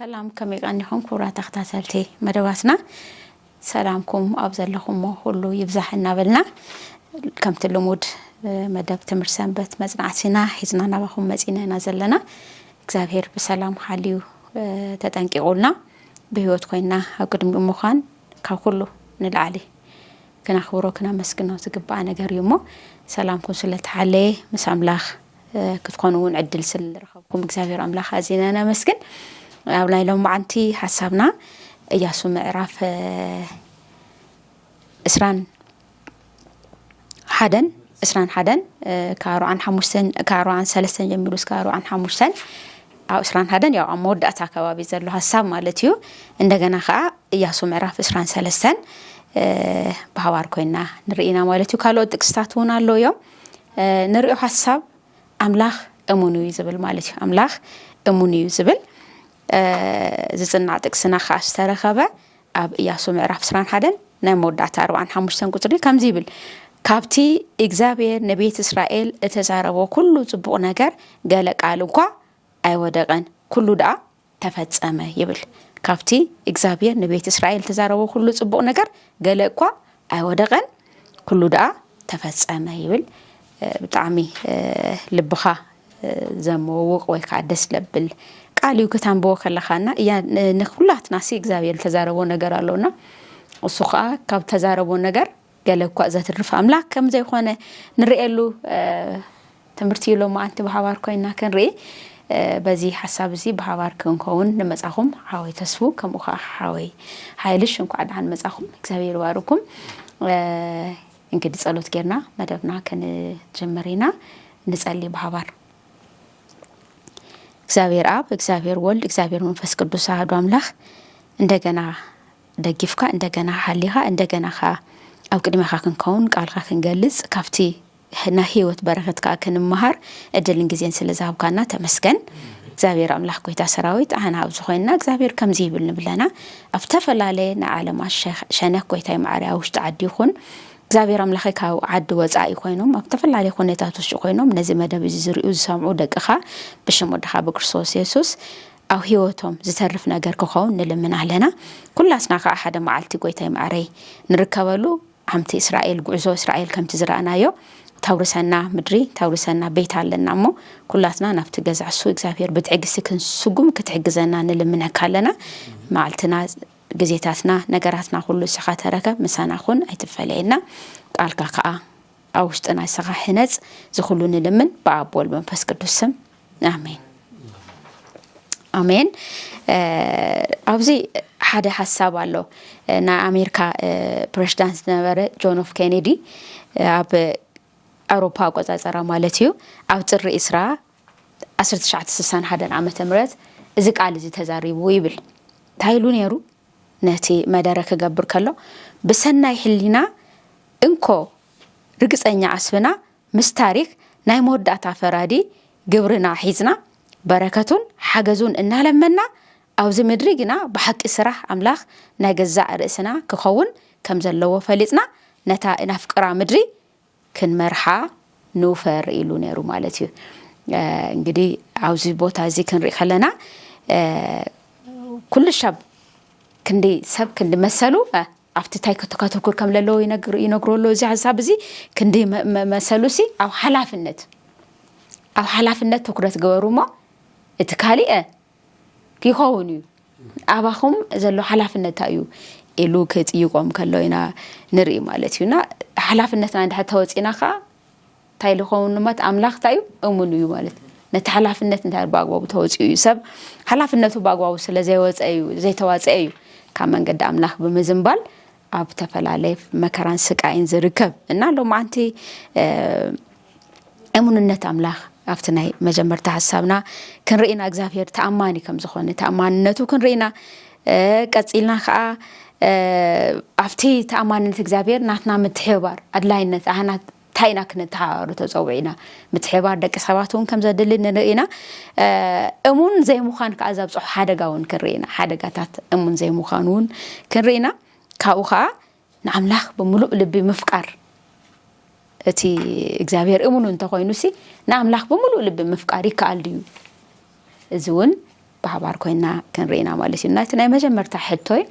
ሰላም፣ ከመይ ቀኒኹም ክቡራት ተኸታተልቲ መደባትና? ሰላምኩም ኣብ ዘለኹሞ ኩሉ ይብዛሕ እናበልና፣ ከምቲ ልሙድ መደብ ትምህርቲ ሰንበት መጽናዕትና ሒዝና ናባኹም መጺና ኢና ዘለና። እግዚኣብሔር ብሰላም ሓልዩ ተጠንቂቑልና ብህይወት ኮይና ኣብ ቅድሚኡ ምዃን ካብ ኩሉ ንላዕሊ ክነኽብሮ ክነመስግኖ ዝግባእ ነገር እዩ እሞ፣ ሰላምኩም ስለተሓለየ ምስ ኣምላኽ ክትኮኑ እውን ዕድል ስለዝረኸብኩም እግዚኣብሔር ኣምላኽ ኣዚና ነመስግን። ኣብ ናይ ሎማዓንቲ ሓሳብና እያሱ ምዕራፍ እስራን ሓደን እስራን ሓደን ካብ ኣርባዓን ሓሙሽተን ካብ ኣርባዓን ሰለስተን ጀሚሩ እስከ ኣርባዓን ሓሙሽተን ኣብ እስራን ሓደን ያው ኣብ መወዳእታ ከባቢ ዘሎ ሓሳብ ማለት እዩ። እንደገና ከዓ እያሱ ምዕራፍ እስራን ሰለስተን ብሃዋር ኮይና ንርኢና ማለት እዩ። ካልኦት ጥቅስታት እውን ኣለዉ እዮም። ንሪኦ ሓሳብ ኣምላኽ እሙን እዩ ዝብል ማለት እዩ። ኣምላኽ እሙን እዩ ዝብል ዝጽናዕ ጥቅስና ከዓ ዝተረኸበ ኣብ እያሱ ምዕራፍ እስራን ሓደን ናይ መወዳእታ ኣርባዓን ሓሙሽተን ቁጽሪ ከምዚ ይብል፣ ካብቲ እግዚኣብሔር ንቤት እስራኤል እተዛረቦ ኩሉ ጽቡቕ ነገር ገለ ቃል እኳ ኣይወደቐን፣ ኩሉ ደኣ ተፈጸመ ይብል። ካብቲ እግዚኣብሔር ንቤት እስራኤል እተዛረቦ ኩሉ ጽቡቕ ነገር ገለ እኳ ኣይወደቐን፣ ኩሉ ደኣ ተፈጸመ ይብል። ብጣዕሚ ልብኻ ዘመውቕ ወይ ከዓ ደስ ለብል ቃል እዩ ክተንብቦ ከለኻና እያ። ንኩላትና ሲ እግዚኣብሔር ዝተዛረቦ ነገር ኣለውና፣ እሱ ከዓ ካብ ተዛረቦ ነገር ገለ እኳ ዘትርፍ ኣምላኽ ከም ዘይኮነ ንርእየሉ ትምህርቲ እዩ። ሎማዓንቲ ብሓባር ኮይና ክንርኢ በዚ ሓሳብ እዚ ብሓባር ክንከውን ንመጻኹም ሓወይ ተስፉ ከምኡ ከዓ ሓወይ ሓይልሽ እንኳዕ ደሓን መጻኹም። እግዚኣብሔር ይባርኩም። እንግዲህ ጸሎት ጌርና መደብና ክንጀምር ኢና። ንጸሊ ብሓባር። እግዚኣብሔር ኣብ፣ እግዚኣብሔር ወልድ፣ እግዚኣብሔር መንፈስ ቅዱስ ኣህዱ ኣምላኽ እንደገና ደጊፍካ እንደገና ሓሊኻ እንደገና ኸዓ ኣብ ቅድሜኻ ክንከውን ቃልካ ክንገልጽ ካብቲ ናይ ህይወት በረኸት ከዓ ክንመሃር ዕድልን ግዜን ስለ ዝሃብካና ተመስገን። እግዚኣብሔር ኣምላኽ ጎይታ ሰራዊት ኣህና ኣብዚ ኮይንና እግዚኣብሔር ከምዚ ይብል ንብለና ኣብ ዝተፈላለየ ናይ ዓለም ኣሸ- ሸነክ ጎይታይ ማዕርያ ውሽጢ ዓዲ ይኹን እግዚኣብሔር ኣምላኸይ ካብ ዓዲ ወፃኢ ኮይኖም ኣብ ዝተፈላለየ ኩነታት ውሽጢ ኮይኖም ነዚ መደብ እዚ ዝሪኡ ዝሰምዑ ደቅኻ ብሽም ወድኻ ብክርስቶስ የሱስ ኣብ ህይወቶም ዝተርፍ ነገር ክኸውን ንልምን ኣለና። ኩላትና ከዓ ሓደ መዓልቲ ጎይታይ ማዕረይ ንርከበሉ ሓምቲ እስራኤል ጉዕዞ እስራኤል ከምቲ ዝረኣናዮ ተውርሰና ምድሪ ተውርሰና ቤት ኣለና እሞ ኩላትና ናብቲ ገዛ እሱ እግዚኣብሔር ብትዕግስቲ ክንስጉም ክትሕግዘና ንልምነካ ኣለና። መዓልትና ግዜታትና ነገራትና ኩሉ እስኻ ተረከብ ምሳና ኩን ኣይትፈለየና። ቃልካ ከዓ ኣብ ውሽጥና እስኻ ሕነጽ ዝኩሉ ንልምን ብኣብ ወልድ መንፈስ ቅዱስ ስም ኣሜን። ኣሜን። ኣብዚ ሓደ ሓሳብ ኣሎ። ናይ ኣሜሪካ ፕሬዚዳንት ዝነበረ ጆን ኦፍ ኬኔዲ ኣብ ኣውሮፓ ኣቆጻጸራ ማለት እዩ ኣብ ጥሪ ዕስራ ዓሰርተ ትሽዓተ ስሳን ሓደን ዓመተ ምህረት እዚ ቃል እዚ ተዛሪቡ ይብል። እንታይ ኢሉ ነይሩ? ነቲ መደረ ክገብር ከሎ ብሰናይ ሕሊና እንኮ ርግጸኛ ዓስብና ምስ ታሪክ ናይ መወዳእታ ፈራዲ ግብርና ሒዝና በረከቱን ሓገዙን እናለመና ኣብዚ ምድሪ ግና ብሓቂ ስራሕ ኣምላኽ ናይ ገዛእ ርእስና ክኸውን ከም ዘለዎ ፈሊጥና ነታ እነፍቅራ ምድሪ ክንመርሓ ንውፈር ኢሉ ነይሩ ማለት እዩ። እንግዲህ ኣብዚ ቦታ እዚ ክንርኢ ከለና ኩሉ ሰብ ክንዲ ሰብ ክንዲ መሰሉ ኣብቲ እንታይ ከተኩር ከም ዘለዎ ይነግሩ ኣለዉ። እዚ ሓሳብ እዚ ክንዲ መሰሉ ሲ ኣብ ሓላፍነት ኣብ ሓላፍነት ትኩረት ግበሩ እሞ እቲ ካሊእ ይኸውን እዩ። ኣባኹም ዘሎ ሓላፍነት እንታይ እዩ ኢሉ ክጥይቆም ከሎ ኢና ንርኢ ማለት እዩ። እና ሓላፍነትና እንድሕር ተወፂና ከዓ እንታይ ዝኸውን ማለት ኣምላኽ እንታይ እዩ እሙን እዩ ማለት ነቲ ሓላፍነት እንታይ ብኣግባቡ ተወፂኡ እዩ። ሰብ ሓላፍነቱ ብኣግባቡ ስለ ዘይወፀ እዩ ዘይተዋፀአ እዩ ካብ መንገዲ ኣምላኽ ብምዝንባል ኣብ ዝተፈላለየ መከራን ስቃይን ዝርከብ እና ሎማዓንቲ እሙንነት ኣምላኽ ኣብቲ ናይ መጀመርታ ሓሳብና ክንርኢና እግዚኣብሔር ተኣማኒ ከም ዝኾነ ተኣማንነቱ ክንርኢና ቀፂልና ከዓ ኣብቲ ተኣማንነት እግዚኣብሔር ናትና ምትሕባር ኣድላይነት ኣህና እንታይ ኢና ክንተሓባበሩ ተፀውዒና ምትሕባር ደቂ ሰባት እውን ከም ዘድሊ ንርኢ ኢና። እሙን ዘይምዃን ከዓ ዘብፅሑ ሓደጋ እውን ክንርኢ ኢና ሓደጋታት እሙን ዘይምዃን እውን ክንርኢ ኢና። ካብኡ ከዓ ንኣምላኽ ብምሉእ ልቢ ምፍቃር እቲ እግዚኣብሔር እሙን እንተኾይኑ ሲ ንኣምላኽ ብምሉእ ልቢ ምፍቃር ይከኣል ድዩ? እዚ እውን ብሓባር ኮይና ክንርኢና ማለት እዩ። ናይቲ ናይ መጀመርታ ሕቶይ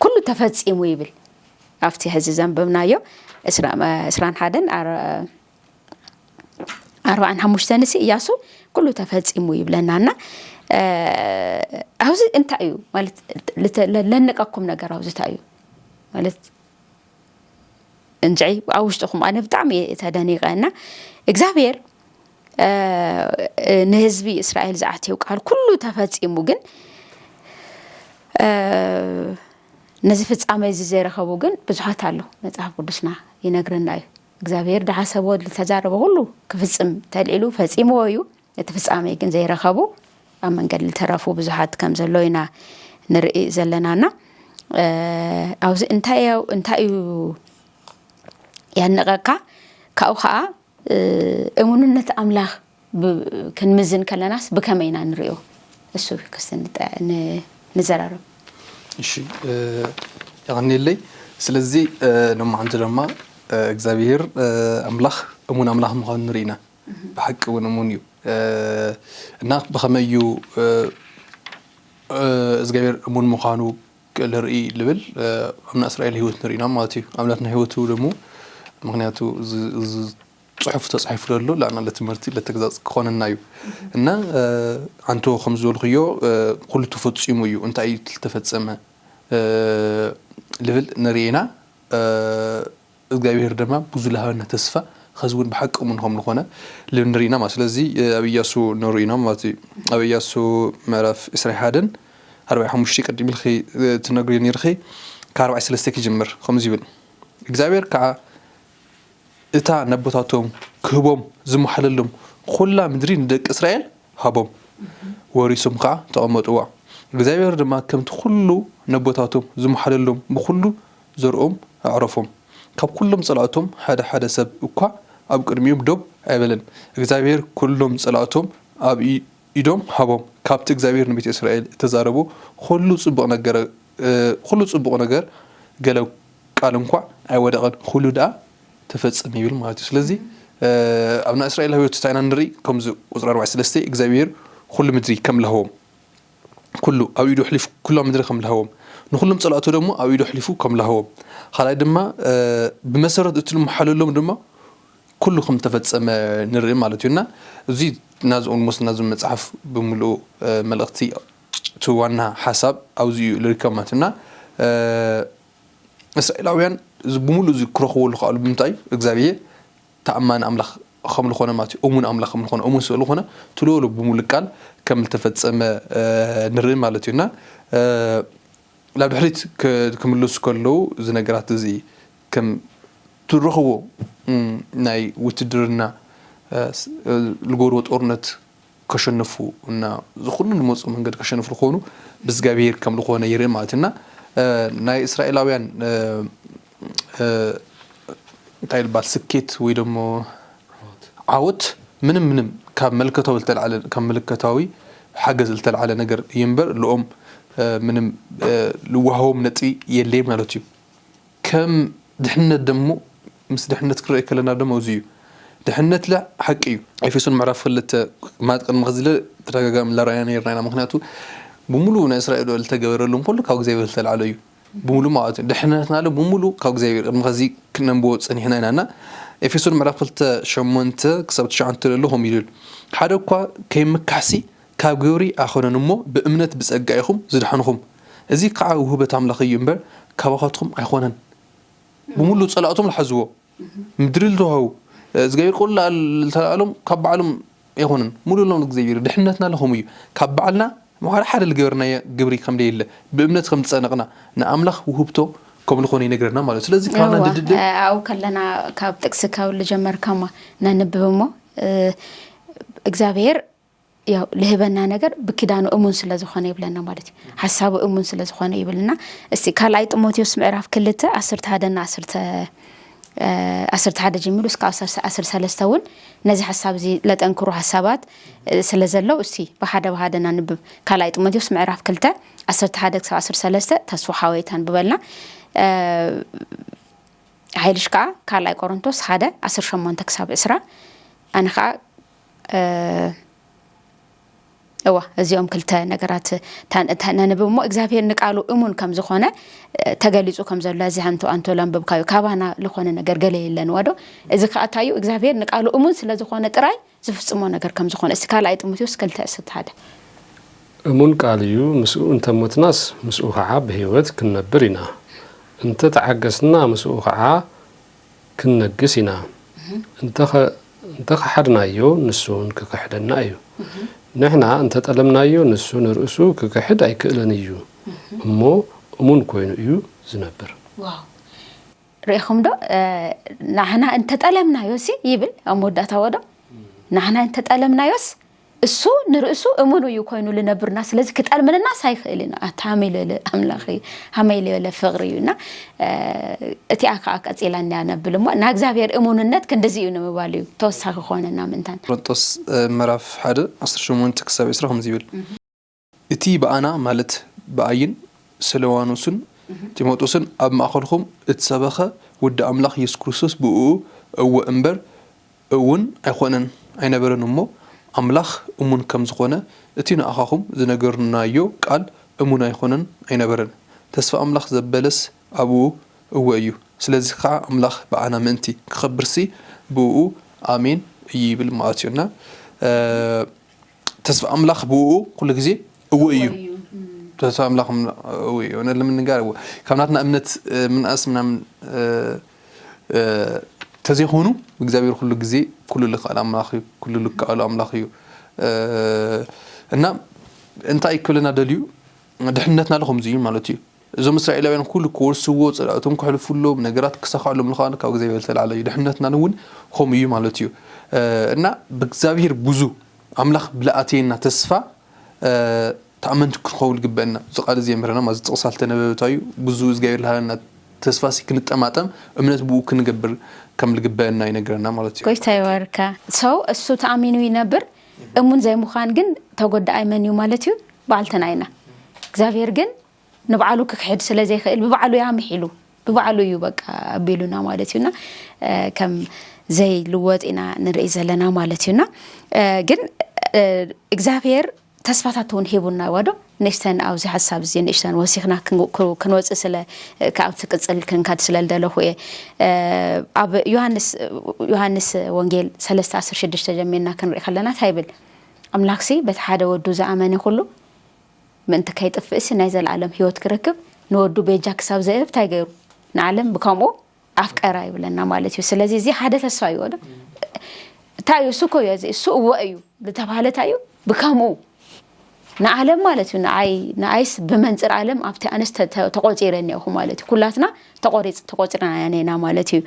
ኩሉ ተፈጺሙ ይብል ኣብቲ ሕዚ ዘንበብናዮ እስራን ሓደን ኣርባዓን ሓሙሽተን ሲ እያሱ ኩሉ ተፈጺሙ ይብለና እና ኣብዚ እንታይ እዩ ማለት ለነቀኩም ነገር ኣብዚ እንታይ እዩ ማለት እንጂ ኣብ ውሽጥኹም ኣነ ብጣዕሚ ተደኒቀ እና እግዚኣብሔር ንህዝቢ እስራኤል ዝኣትዮ ቃል ኩሉ ተፈጺሙ ግን ነዚ ፍጻመ እዚ ዘይረኸቡ ግን ብዙሓት ኣለዉ መጽሓፍ ቅዱስና ይነግረና እዩ እግዚኣብሔር ድሓሰቦ ዝተዛረበ ኩሉ ክፍጽም ተልዒሉ ፈጺምዎ እዩ እቲ ፍጻሜ ግን ዘይረኸቡ ኣብ መንገዲ ዝተረፉ ብዙሓት ከም ዘሎ ኢና ንርኢ ዘለናና ኣብዚ እንታይ እንታይ እዩ ያነቐካ ካብኡ ከዓ እሙንነት ኣምላኽ ክንምዝን ከለናስ ብከመይ ኢና ንሪኦ እሱ ክስ ንዘራረብ እሺ የቐኒለይ ስለዚ ሎማዓንቲ ድማ እግዚኣብሔር ኣምላኽ እሙን ኣምላኽ ምዃኑ ንርኢና ብሓቂ እውን እሙን እዩ እና ብኸመይ እዩ እግዚኣብሔር እሙን ምዃኑ ልርኢ ልብል ኣብ ናይ እስራኤል ህይወት ንርኢና ማለት እዩ ኣብ ናትና ህይወቱ ደግሞ ምክንያቱ ጽሑፍ ተጻሒፉ ዘሎ ለኣና ለትምህርቲ ለተግዛጽ ክኾነና እዩ እና ኣንቶ ከም ዝበልክዮ ኩሉ ተፈጺሙ እዩ እንታይ እዩ ዝተፈጸመ ልብል ንርኢና እግዚኣብሔር ድማ ብዙ ለሃበና ተስፋ ኸዚ እውን ብሓቂ እሙን ከም ዝኾነ ልብል ንርኢና ማለት ስለዚ ኣብ እያሱ ንርኢና ማለት እዩ ኣብ እያሱ ምዕራፍ ዕስራ ሓደን ኣርባዕ ሓሙሽተ ቀዲም ኢልኺ ትነግሪ ነርኺ ካብ ኣርባዕ ሰለስተ ክጅምር ከምዚ ይብል እግዚኣብሔር ከዓ እታ ነቦታቶም ክህቦም ዝመሓለሎም ኩላ ምድሪ ንደቂ እስራኤል ሃቦም ወሪሶም ከዓ ተቐመጥዋ እግዚኣብሔር ድማ ከምቲ ኩሉ ነቦታቶም ዝመሓለሎም ብኩሉ ዘርኦም ኣዕረፎም ካብ ኩሎም ጸላእቶም ሓደ ሓደ ሰብ እኳ ኣብ ቅድሚኦም ደው ኣይበለን እግዚኣብሔር ኩሎም ጸላእቶም ኣብ ኢዶም ሃቦም ካብቲ እግዚኣብሔር ንቤተ እስራኤል እተዛረቦ ኩሉ ጽቡቕ ነገር ኩሉ ጽቡቕ ነገር ገለ ቃል እንኳ ኣይወደቐን ኩሉ ደኣ ተፈጸመ ይብል ማለት እዩ ስለዚ ኣብ ናይ እስራኤል ህይወት እንታይ ኢና ንርኢ ከምዚ ቁፅሪ ኣርባዕተ ሰለስተ እግዚኣብሔር ኩሉ ምድሪ ከም ለሃዎም ኩሉ ኣብ ኢዱ ኣሕሊፉ ኩላ ምድሪ ከም ለሃዎም ንኩሎም ፀላእቱ ደግሞ ኣብ ኢዱ ኣሕሊፉ ከም ለሃዎም ካልኣይ ድማ ብመሰረት እቲ ልመሓለሎም ድማ ኩሉ ከም ተፈጸመ ንርኢ ማለት እዩ እና እዚ ናዚ ኦልሞስት ናዚ መፅሓፍ ብምልኡ መልእክቲ እቲ ዋና ሓሳብ ኣብዚ እዩ ልርከብ ማለት እና እስራኤላውያን ብምሉእ እዚ ክረኽቦ ዝኸኣሉ ብምንታይ እግዚኣብሔር ተኣማኒ ኣምላኽ ከም ዝኾነ ማለት እዩ እሙን ኣምላኽ ከም ዝኾነ እሙን ስለ ዝኾነ ትልወሉ ብምሉእ ቃል ከም ዝተፈጸመ ንርኢ ማለት እዩ እና ናብ ድሕሪት ክምልሱ ከለዉ እዚ ነገራት እዚ ከም ትረኽቦ ናይ ውትድርና ዝገብርዎ ጦርነት ከሸነፉ እና ዝኩሉ ንመፁ መንገድ ከሸነፉ ዝኾኑ ብዝጋብሄር ከም ዝኾነ ይርኢ ማለት እና ናይ እስራኤላውያን እንታይ ይባል ስኬት ወይ ደሞ ዓወት ምንም ምንም ካብ መልከታዊ ዝተልዓለ ካብ መልከታዊ ሓገዝ ዝተልዓለ ነገር እዩ እምበር ልኦም ምንም ልዋሃቦም ነጥቢ የለይ ማለት እዩ ከም ድሕነት ደሞ ምስ ድሕነት ክረአ ከለና ደሞ እዚ እዩ ድሕነት ለ ሓቂ እዩ ኤፌሶን ምዕራፍ ክልተ ማት ቅድሚ ከዚ ተደጋጋሚ ላራያ ነርና ኢና ምክንያቱ ብምሉእ ናይ እስራኤል ዝተገበረሎም ኩሉ ካብ እግዚኣብሔር ዝተልዓለ እዩ ብምሉእ ማለት እዩ ድሕነትና ለ ብምሉእ ካብ እግዚኣብሔር ቅድሚ ከዚ ክነንብቦ ፀኒሕና ኢና እና ኤፌሶን ምዕራፍ ክልተ ሸሞንተ ክሳብ ትሽዓተ ለሎ ከም ይብል ሓደ እኳ ከይምካሕሲ ካብ ግብሪ ኣይኮነን እሞ ብእምነት ብጸጋ ኢኹም ዝደሓንኹም። እዚ ከዓ ውህበት ኣምላኽ እዩ እምበር ካባኻትኩም ኣይኮነን። ብምሉእ ጸላእቶም ዝሓዝዎ፣ ምድሪ ዝተዋህቡ፣ እግዚኣብሔር ቁላል ዝተላኣሎም ካብ ባዕሎም ኣይኮነን። ሙሉእ ሎም እግዚኣብሔር ድሕነትና ለኹም እዩ። ካብ ባዕልና ማዕረ ሓደ ዝገበርናዮ ግብሪ ከም ደየለ ብእምነት ከም ዝጸነቕና ንኣምላኽ ውህብቶ ከም ዝኾነ ይነግረና ማለት እዩ። ስለዚ ካባና ድድደ ኣብኡ ከለና ካብ ጥቅሲ ካብ ልጀመርካማ ነንብብ እሞ እግዚኣብሔር ያው ልህበና ነገር ብኪዳኑ እሙን ስለ ዝኾነ ይብለና ማለት እዩ። ሓሳቡ እሙን ስለ ዝኾነ ይብልና። እስቲ ካልኣይ ጢሞቴዎስ ምዕራፍ ክልተ ዓሰርተ ሓደ ና ዓሰርተ ሓደ ጀሚሩ እስከ ዓሰርተ ሰለስተ እውን ነዚ ሓሳብ እዚ ለጠንክሩ ሓሳባት ስለ ዘለው እስቲ ብሓደ ብሓደ ናንብብ። ካልኣይ ጢሞቴዎስ ምዕራፍ ክልተ ዓሰርተ ሓደ ክሳብ ዓሰርተ ሰለስተ ተስፉ ሓወይ ተንብበልና። ሓይልሽ ከዓ ካልኣይ ቆሮንቶስ ሓደ ዓሰርተ ሸሞንተ ክሳብ ዕስራ ኣነ ከዓ እዋ፣ እዚኦም ክልተ ነገራት እታ እታ ነንብብ እሞ እግዚኣብሔር ንቃሉ እሙን ከም ዝኾነ ተገሊጹ ከም ዘሎ እዚ ሓንቲ ኣንቶ ለንብብካዩ ካባና ዝኾነ ነገር ገለ የለን ዋዶ። እዚ ከኣ እንታይ እዩ እግዚኣብሔር ንቃሉ እሙን ስለ ዝኾነ ጥራይ ዝፍጽሞ ነገር ከም ዝኾነ እስቲ ካልኣይ ጢሞቴዎስ ክልተ ዕስርተ ሓደ። እሙን ቃል እዩ፣ ምስኡ እንተሞትናስ ምስኡ ኸዓ ብህይወት ክንነብር ኢና፣ እንተ ተዓገስና ምስኡ ኸዓ ክንነግስ ኢና፣ እንተ ኸሓድናዮ ንሱ እውን ክኽሕደና እዩ። ንሕና እንተ ጠለምናዮ ንሱ ንርእሱ ክኽሕድ ኣይክእልን እዩ እሞ እሙን ኮይኑ እዩ ዝነብር። ርኢኹም ዶ? ንሕና እንተ ጠለምናዮ ሲ ይብል ኣብ መወዳእታ ወዶ ንሕና እንተ ጠለምናዮስ እሱ ንርእሱ እሙን እዩ ኮይኑ ልነብርና ስለዚ ክጠልምንናስ ኣይኽእል እዩ ኣታ ሃመይ ልበለ ኣምላኽ እዩ ሃመይ ልበለ ፍቕሪ እዩ እና እቲኣ ከዓ ቀፂላ እንያ ነብል እሞ ናይ እግዚኣብሔር እሙንነት ክንድዚ እዩ ንምባል እዩ ተወሳኺ ክኾነና ምእንታን ቆሮንጦስ ምዕራፍ ሓደ ዓሰርተ ሸሞንተ ክሳብ ዕስራ ከምዚ ይብል እቲ ብኣና ማለት ብኣይን ሰለዋኖስን ጢሞጦስን ኣብ ማእኸልኹም እትሰበኸ ወዲ ኣምላኽ የሱስ ክርስቶስ ብእኡ እወ እምበር እውን ኣይኾነን ኣይነበረን እሞ ኣምላኽ እሙን ከም ዝኾነ እቲ ንኣኻኹም ዝነገርናዮ ቃል እሙን ኣይኾነን ኣይነበረን ተስፋ ኣምላኽ ዘበለስ ኣብኡ እወ እዩ ስለዚ ከዓ ኣምላኽ ብኣና ምእንቲ ክኸብርሲ ብእኡ ኣሜን እዩ ይብል ማለት እዩ እና ተስፋ ኣምላኽ ብኡ ኩሉ ግዜ እው እዩ ተስፋ ኣምላኽ እው እዩ እውነት ለምንጋር እው ካብ ናትና እምነት ምንኣስ ምናምን ተዘይኮኑ እግዚኣብሔር ኩሉ ግዜ ኩሉ ልክኣል ኣምላኽ እዩ ኩሉ ልክኣሉ ኣምላኽ እዩ እና እንታይ ክብለና ደልዩ ድሕነትና ለ ከምዚ እዩ ማለት እዩ እዞም እስራኤላውያን ኩሉ ክወርስዎ፣ ጸላእቶም ክሕልፉሎም፣ ነገራት ክሳኽዐሎም ምዃኑ ካብ እግዚኣብሔር ዝተላዕለ እዩ። ድሕነትና እውን ከምኡ እዩ ማለት እዩ። እና ብእግዚኣብሔር ብዙ ኣምላኽ ብለኣተየና ተስፋ ተኣመንቲ ክንኸውን ልግበአና። እዚ ቃል እዚ የምህረና ማለት ጥቕስ ኣልተነበበታዩ ብዙ እግዚኣብሔር ልሃለና ተስፋ ሲ ክንጠማጠም እምነት ብኡ ክንገብር ከም ልግበአና ይነግረና ማለት እዩ። ጎይታ ይባርካ። ሰው እሱ ተኣሚኑ ይነብር። እሙን ዘይምዃን ግን ተጎዳኣይ መን እዩ ማለት እዩ? ባዕልትና ኢና። እግዚኣብሔር ግን ንባዕሉ ክክሕድ ስለ ዘይክእል ብባዕሉ እያ ምሒሉ ብባዕሉ እዩ በቃ ኣቢሉና ማለት እዩና ከም ዘይልወጥ ኢና ንርኢ ዘለና ማለት እዩና ግን እግዚኣብሔር ተስፋታት እውን ሂቡና ወዶ ንእሽተን ኣብዚ ሓሳብ እዚ ንእሽተን ወሲኽና ክንወፅእ ስለ ካብቲ ቅፅል ክንካድ ስለ ልደለኹ እየ ኣብ ዮሃንስ ዮሃንስ ወንጌል ሰለስተ ዓሰርተ ሽዱሽተ ጀሚርና ክንርኢ ከለና እንታይ ይብል ኣምላኽሲ በቲ ሓደ ወዱ ዝኣመነ ኩሉ ምእንቲ ከይጥፍእሲ ናይ ዘለኣለም ህይወት ክረክብ ንወዱ ቤጃ ክሳብ ዘእህብ እንታይ ገይሩ ንዓለም ብከምኡ ኣፍቀራ ይብለና ማለት እዩ ስለዚ እዚ ሓደ ተስፋ እዩ ወዶ እንታይ እዩ እሱ እኮ እዩ እዚ እሱ እወ እዩ ዝተባህለ እንታይ እዩ ብከምኡ ንዓለም ማለት እዩ ንዓይ ንዓይስ ብመንፅር ዓለም ኣብቲ ኣነስ ተቆፂረ እኒአኹ ማለት እዩ ኩላትና ተቆሪፅ ተቆፂርና ያኔና ማለት እዩ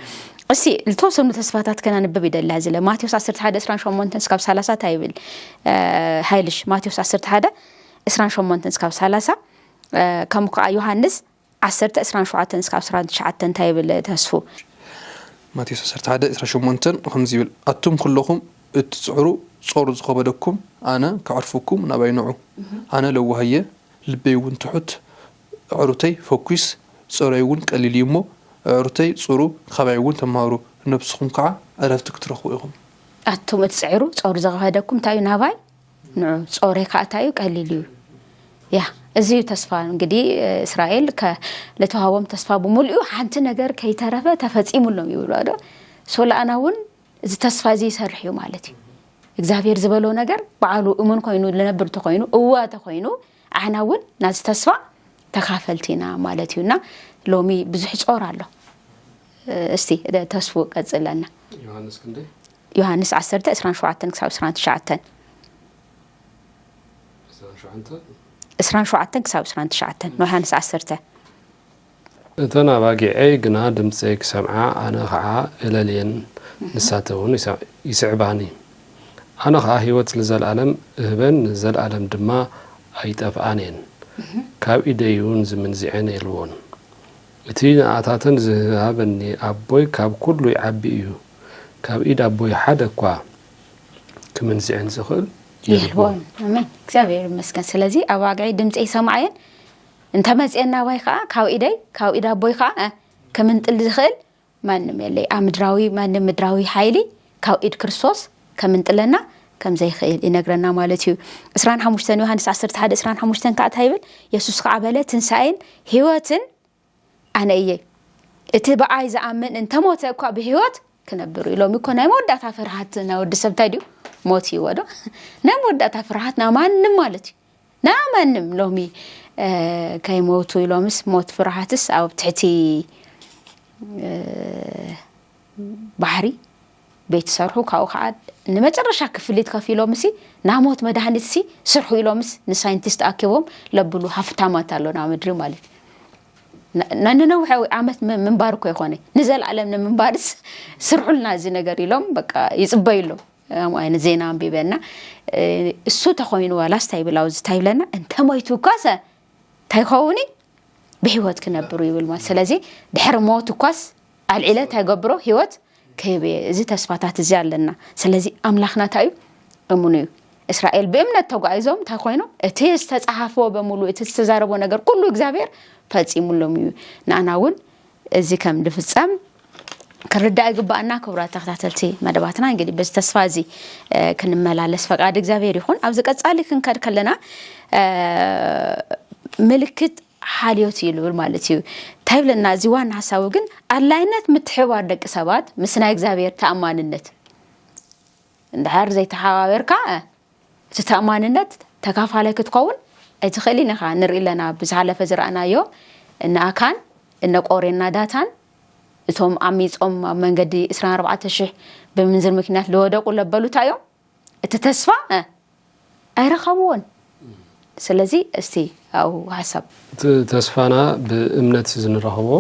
እስቲ ልተወሰኑ ተስፋታት ከና ንብብ ይደሊ ዝለ ማቴዎስ ዓሰርተ ሓደ ዕስራን ሸሞንተን እስካብ ሰላሳ እንታይ ይብል ሃይልሽ ማቴዎስ ዓሰርተ ሓደ ዕስራን ሸሞንተን እስካብ ሰላሳ ከምኡ ከዓ ዮሃንስ ዓሰርተ ዕስራን ሸውዓተን እስካብ ዕስራን ትሽዓተን እንታይ ይብል ተስፉ ማቴዎስ ዓሰርተ ሓደ ዕስራን ሸሞንተን ከምዚ ይብል ኣቱም ኩለኹም እትፅዕሩ ጾር ዝኸበደኩም ኣነ ከዕርፈኩም ናባይ ንዑ ኣነ ለዋህ እየ ልበይ እውን ትሑት ኣዕሩተይ ፈኲስ ጾረይ እውን ቀሊል እዩ እሞ ኣዕሩተይ ጹሩ ካባይ እውን ተምሃሩ ንነብስኹም ከዓ ዕረፍቲ ክትረኽቡ ኢኹም ኣቱም እትፅዕሩ ጾር ዝኸበደኩም እንታይ እዩ ናባይ ንዑ ጾረይ ከዓ እንታይ እዩ ቀሊል እዩ ያ እዚ እዩ ተስፋ እንግዲህ እስራኤል ለተዋሃቦም ተስፋ ብምልኡ ሓንቲ ነገር ከይተረፈ ተፈፂሙሎም ይብሉ ዶ ሶላኣና እውን እዚ ተስፋ እዚ ይሰርሕ እዩ ማለት እዩ እግዚኣብሔር ዝበሎ ነገር በዓሉ እሙን ኮይኑ ልነብር ተኮይኑ እወ ተኮይኑ ኣሕና እውን ናዚ ተስፋ ተካፈልቲ ኢና ማለት እዩ እና ሎሚ ብዙሕ ጾር ኣሎ እስቲ ተስፉ ቀፅለና ዮሃንስ ክንደይ ዮሃንስ ዓሰርተ ዕስራን ሸውዓተን ክሳብ ዕስራን ትሽዓተን ዕስራን ሸውዓተን ዕስራን ሸውዓተን ክሳብ ዕስራን ትሽዓተን ንዮሃንስ ዓሰርተ እተን ኣባጊዐይ ግና ድምፀይ ክሰምዓ ኣነ ኸዓ እለልየን ንሳተውን ይስዕባኒ ኣነ ኸዓ ህይወት ንዘለኣለም እህበን ንዘለኣለም ድማ ኣይጠፍኣን እየን ካብ ኢደይ እውን ዝምንዝዔን የልዎን እቲ ንኣታተን ዝሃበኒ ኣቦይ ካብ ኩሉ ይዓቢ እዩ ካብ ኢድ ኣቦይ ሓደ እኳ ክምንዝዔን ዝኽእል የልቦን። ኣሜን። እግዚኣብሔር ይመስገን። ስለዚ ኣባግዒ ድምፀይ ይሰምዓየን እንተመፅኤን ናባይ ከዓ ካብ ኢደይ ካብ ኢድ ኣቦይ ከዓ እ፣ ክምንጥል ዝኽእል ማንም የለይ። ኣብ ምድራዊ ማንም ምድራዊ ሓይሊ ካብ ኢድ ክርስቶስ ከምንጥለና ከም ዘይክእል ይነግረና ማለት እዩ። ዕስራን ሓሙሽተን፣ ዮሃንስ ዓሰርተ ሓደ ዕስራን ሓሙሽተን ከዓ እንታይ ይብል? የሱስ ከዓ በለ፣ ትንሳኤን ህይወትን ኣነ እየ። እቲ ብኣይ ዝኣምን እንተሞተ እኳ ብህይወት ክነብር እዩ። ሎሚ እኮ ናይ መወዳእታ ፍርሃት ናይ ወዲ ሰብ እንታይ ድዩ? ሞት እዩ ወዶ። ናይ መወዳእታ ፍርሃት ናይ ማንም ማለት እዩ። ናይ ማንም ሎሚ፣ እ፣ ከይሞቱ ኢሎምስ ሞት ፍርሃትስ ኣብ ትሕቲ፣ እ፣ ባሕሪ ቤት ሰርሑ፣ ካብኡ ከዓ ንመጨረሻ ክፍሊት ከፊሎምሲ ናሞት መድሃኒትሲ ስርሑ ኢሎምስ ንሳይንቲስት ኣኪቦም ለብሉ ሃፍታማት ኣሎ ናብ ምድሪ ማለት እዩ። ና-፣ ና-፣ ንነዊሕ ዓመት ም-፣ ምንባር እኮ ይኾነ፣ ንዘለኣለም ንምንባርስ ስርሑልና እዚ ነገር ኢሎም በቃ ይጽበዩ ኣለዉ። ከምኡ ዓይነት ዜና ኣንቢበ እና፣ እ፣ እሱ ተኾይኑ ዋላስ እንታይ ይብል ኣብዚ እንታይ ይብለና? እንተ ሞይቱ እኳሰ እንታይ ይኸውን እዩ? ብህይወት ክነብሩ ይብል ማለት። ስለዚ ድሕሪ ሞት እኳስ ኣልዒለ እንታይ ገብሮ? ህይወት ክህብ እየ። እዚ ተስፋታት እዚ ኣለና። ስለዚ ኣምላኽና እንታይ እዩ? እሙን እዩ። እስራኤል ብእምነት ተጓዒዞም እንታይ ኮይኖም? እቲ ዝተጻሓፍዎ በሙሉ፣ እቲ ዝተዛረቦ ነገር ኩሉ እግዚኣብሔር ፈጺሙሎም እዩ። ንኣና እውን እዚ ከም ዝፍጸም ክርዳእ ይግባኣና። ክቡራት ተኸታተልቲ መደባትና፣ እንግዲህ በዚ ተስፋ እዚ፣ እ፣ ክንመላለስ ፈቃድ እግዚኣብሔር ይኹን። ኣብዚ ቀጻሊ ክንከድ ከለና፣ እ፣ ምልክት ሓልዮት እዩ ልብል ማለት እዩ። እንታይ ይብለና? እዚ ዋና ሓሳቡ ግን ኣድላይነት ምትሕብባር ደቂ ሰባት ምስ ናይ እግዚኣብሔር ተኣማንነት እንድሕር ዘይተሓባበርካ፣ እ፣ እቲ ተኣማንነት ተካፋላይ ክትከውን ኣይትኽእልን ኢኻ። ንርኢ ኣለና፣ ብዝሓለፈ ዝረኣናዮ እነ ኣካን እነ ቆሬና ዳታን እቶም ኣሚጾም ኣብ መንገዲ ዕስራን ኣርባዕተ ሽሕ ብምንዝር ምክንያት ዝወደቁ ለበሉ እንታይ እዮም? እቲ ተስፋ፣ እ፣ ኣይረኸብዎን። ስለዚ እስቲ ኣብኡ ሓሳብ። እቲ ተስፋና ብእምነት ዝንረኽቦ፣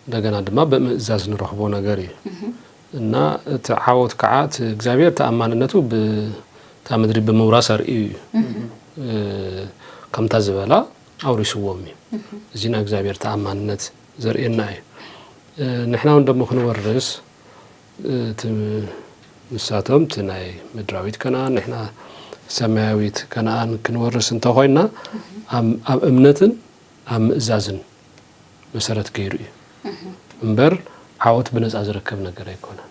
እንደገና ድማ ብምእዛዝ ንረኽቦ ነገር እዩ። እና እቲ ዓወት ከዓ እቲ እግዚኣብሔር ተኣማንነቱ ብታ ምድሪ ብምውራስ ኣርእዩ እዩ። እ፣ ከምታ ዝበላ ኣውሪስዎም እዩ። እዚ ናይ እግዚኣብሔር ተኣማንነት ዘርእየና እዩ። እ፣ ንሕና እውን ደሞ ክንወርስ፣ እ፣ እቲ ንሳቶም እቲ ናይ ምድራዊት ከነኣን፣ ንሕና ሰማያዊት ከነኣን ክንወርስ እንተኾይንና፣ ኣብ፣ ኣብ እምነትን ኣብ ምእዛዝን መሰረት ገይሩ እዩ። እምበር ዓወት ብነፃ ዝርከብ ነገር ኣይኮነን።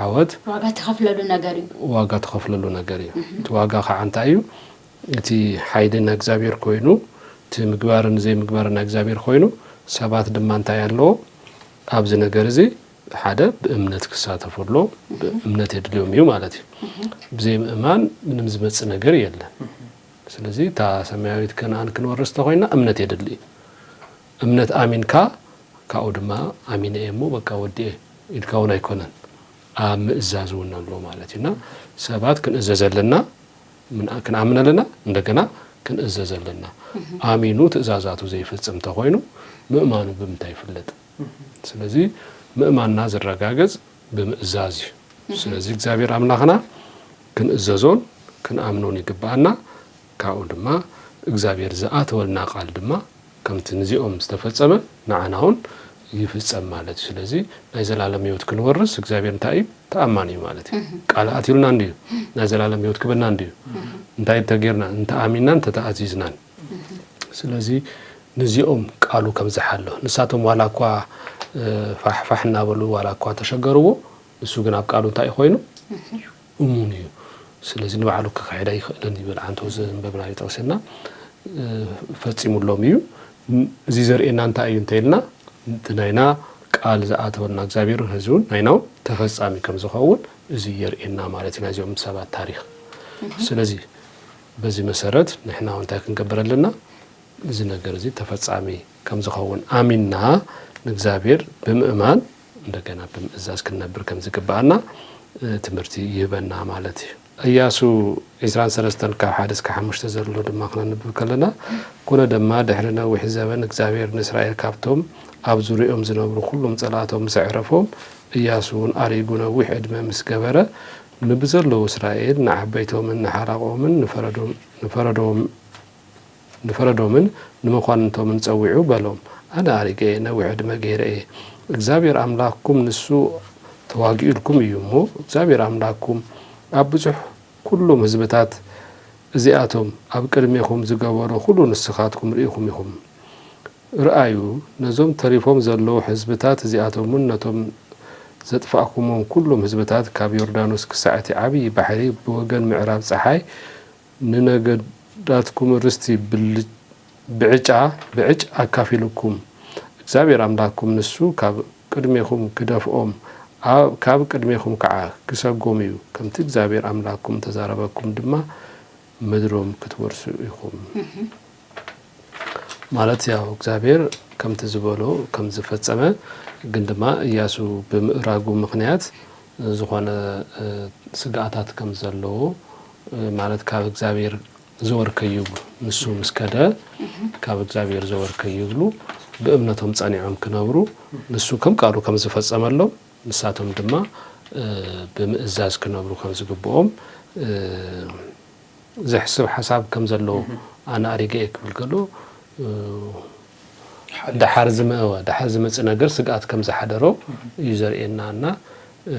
ዓወት ዋጋ ትኸፍለሉ ነገር እዩ። ዋጋ ትኸፍለሉ ነገር እዩ። እቲ ዋጋ ከዓ እንታይ እዩ? እቲ ሓይሊ ናይ እግዚኣብሔር ኮይኑ፣ እቲ ምግባርን ዘይምግባርን ናይ እግዚኣብሔር ኮይኑ፣ ሰባት ድማ እንታይ ኣለዎ? ኣብዚ ነገር እዚ ሓደ ብእምነት ክሳተፉ ኣለዎም። ብእምነት የድልዮም እዩ ማለት እዩ። ብዘይ ምእማን ምንም ዝመጽእ ነገር የለን። ስለዚ እታ ሰማያዊት ከነኣን ክንወርስ ተኾይና እምነት የድሊ እዩ። እምነት ኣሚንካ ካብኡ ድማ ኣሚነ እየ እሞ በቃ ወዲኤ ኢልካ እውን ኣይኮነን። ኣብ ምእዛዝ እውን ኣሎ ማለት እዩ። እና ሰባት ክንእዘዝ ኣለና፣ ምን-፣ ክንኣምን ኣለና፣ እንደገና ክንእዘዝ ኣለና። ኣሚኑ ትእዛዛቱ ዘይፍጽም እንተኾይኑ ምእማኑ ብምንታይ ይፍለጥ? ስለዚ ምእማንና ዝረጋገጽ ብምእዛዝ እዩ። ስለዚ እግዚኣብሔር ኣምላኽና ክንእዘዞን ክንኣምኖን ይግብኣና። ካብኡ ድማ እግዚኣብሔር ዝኣተወልና ቃል ድማ ከምቲ ንዚኦም ዝተፈጸመ ንዓና እውን ይፍጸም ማለት እዩ። ስለዚ ናይ ዘላለም ህይወት ክንወርስ እግዚኣብሔር እንታይ እዩ? ተኣማኒ እዩ ማለት እዩ። ቃል ኣትዩልና እንድዩ ናይ ዘላለም ህይወት ክበና እንድዩ። እንታይ እንተጌርና? እንተኣሚንናን እንተተኣዚዝናን። ስለዚ ንዚኦም ቃሉ ከም ዝሓሎ፣ ንሳቶም ዋላ እኳ፣ እ፣ ፋሕፋሕ እናበሉ ዋላ እኳ ተሸገርዎ፣ ንሱ ግን ኣብ ቃሉ እንታይ እዩ ኮይኑ? እሙን እዩ። ስለዚ ንባዕሉ ክኽሕድ ኣይኽእልን ይብል። ዓንቶ ዘንበብናዮ ጥቕስና፣ እ፣ ፈጺሙሎም እዩ። ን-፣ እዚ ዘርእየና እንታይ እዩ እንተኢልና፣ እቲ ናይና ቃል ዝኣተወልና እግዚኣብሔር ህዝቡን ናይና እውን ተፈጻሚ ከም ዝኸውን እዚ የርእየና ማለት እዩ፣ ናይዚኦም ሰባት ታሪኽ። ስለዚ በዚ መሰረት ንሕና እውን እንታይ ክንገብር ኣለና? እዚ ነገር እዚ ተፈጻሚ ከም ዝኸውን ኣሚንና ንእግዚኣብሔር ብምእማን እንደገና ብምእዛዝ ክንነብር ከም ዝግብኣና፣ እ፣ ትምህርቲ ይህበና ማለት እዩ። ኢያሱ ዕስራን ሰለስተን ካብ ሓደ እስከ ሓሙሽተ ዘሎ ድማ ክነንብብ ከለና፣ "ኮነ ድማ ድሕሪ ነዊሕ ዘበን እግዚኣብሔር ንእስራኤል ካብቶም ኣብ ዙርያኦም ዝነብሩ ኩሎም ጸላእቶም ምስ ኣዕረፎም፣ ኢያሱ እውን ኣሪጉ ነዊሕ ዕድመ ምስ ገበረ፣ ንብዘለዉ እስራኤል ንዓበይቶምን ንሓራቆምን ንፈረዶም-፣ ንፈረዶም-፣ ንፈረዶምን ንመኳንንቶምን ጸዊዑ በሎም፣ ኣነ ኣሪገ እየ፣ ነዊሕ ዕድመ ገይረ እየ። እግዚኣብሔር ኣምላኽኩም ንሱ ተዋጊኡልኩም እዩ እሞ፣ እግዚኣብሔር ኣምላኽኩም ኣብ ብዙሕ ኩሎም ህዝብታት እዚኣቶም ኣብ ቅድሜኹም ዝገበሮ ኩሉ ንስኻትኩም ርኢኹም ኢኹም። ርኣዩ፣ ነዞም ተሪፎም ዘለዉ ህዝብታት እዚኣቶምን ነቶም ዘጥፋእኩሞም ኩሎም ህዝብታት ካብ ዮርዳኖስ ክሳዕ እቲ ዓብዪ ባሕሪ ብወገን ምዕራብ ጸሓይ ንነገዳትኩም ርስቲ ብል-፣ ብዕጫ ብዕጭ ኣካፊሉኩም፣ እግዚኣብሔር ኣምላኽኩም ንሱ ካብ ቅድሜኹም ክደፍኦም፣ ኣብ፣ ካብ ቅድሜኹም ከዓ ክሰጎም እዩ። ከምቲ እግዚኣብሔር ኣምላኽኩም ተዛረበኩም ድማ ምድሮም ክትወርሱ ኢኹም። ማለት ያው እግዚኣብሔር ከምቲ ዝበሎ ከም ዝፈጸመ፣ ግን ድማ እያሱ ብምእራጉ ምኽንያት ዝኾነ፣ እ፣ ስግኣታት ከም ዘለዎ፣ እ፣ ማለት ካብ እግዚኣብሔር ዘወር ከይብሉ፣ ንሱ ምስ ከደ ካብ እግዚኣብሔር ዘወር ከይብሉ ብእምነቶም ጸኒዖም ክነብሩ፣ ንሱ ከም ቃሉ ከም ዝፈጸመሎም፣ ንሳቶም ድማ፣ እ፣ ብምእዛዝ ክነብሩ ከም ዝግብኦም፣ እ፣ ዘሕስብ ሓሳብ ከም ዘለዎ ኣነ ኣሪገ እየ ክብል ከሎ፣ እ፣ ሓሊፉ። ደሓር ዝመ-፣ እወ፣ ደሓር ዝመጽእ ነገር ስግኣት ከም ዝሓደሮ እዩ ዘርእየና እና፣ እ፣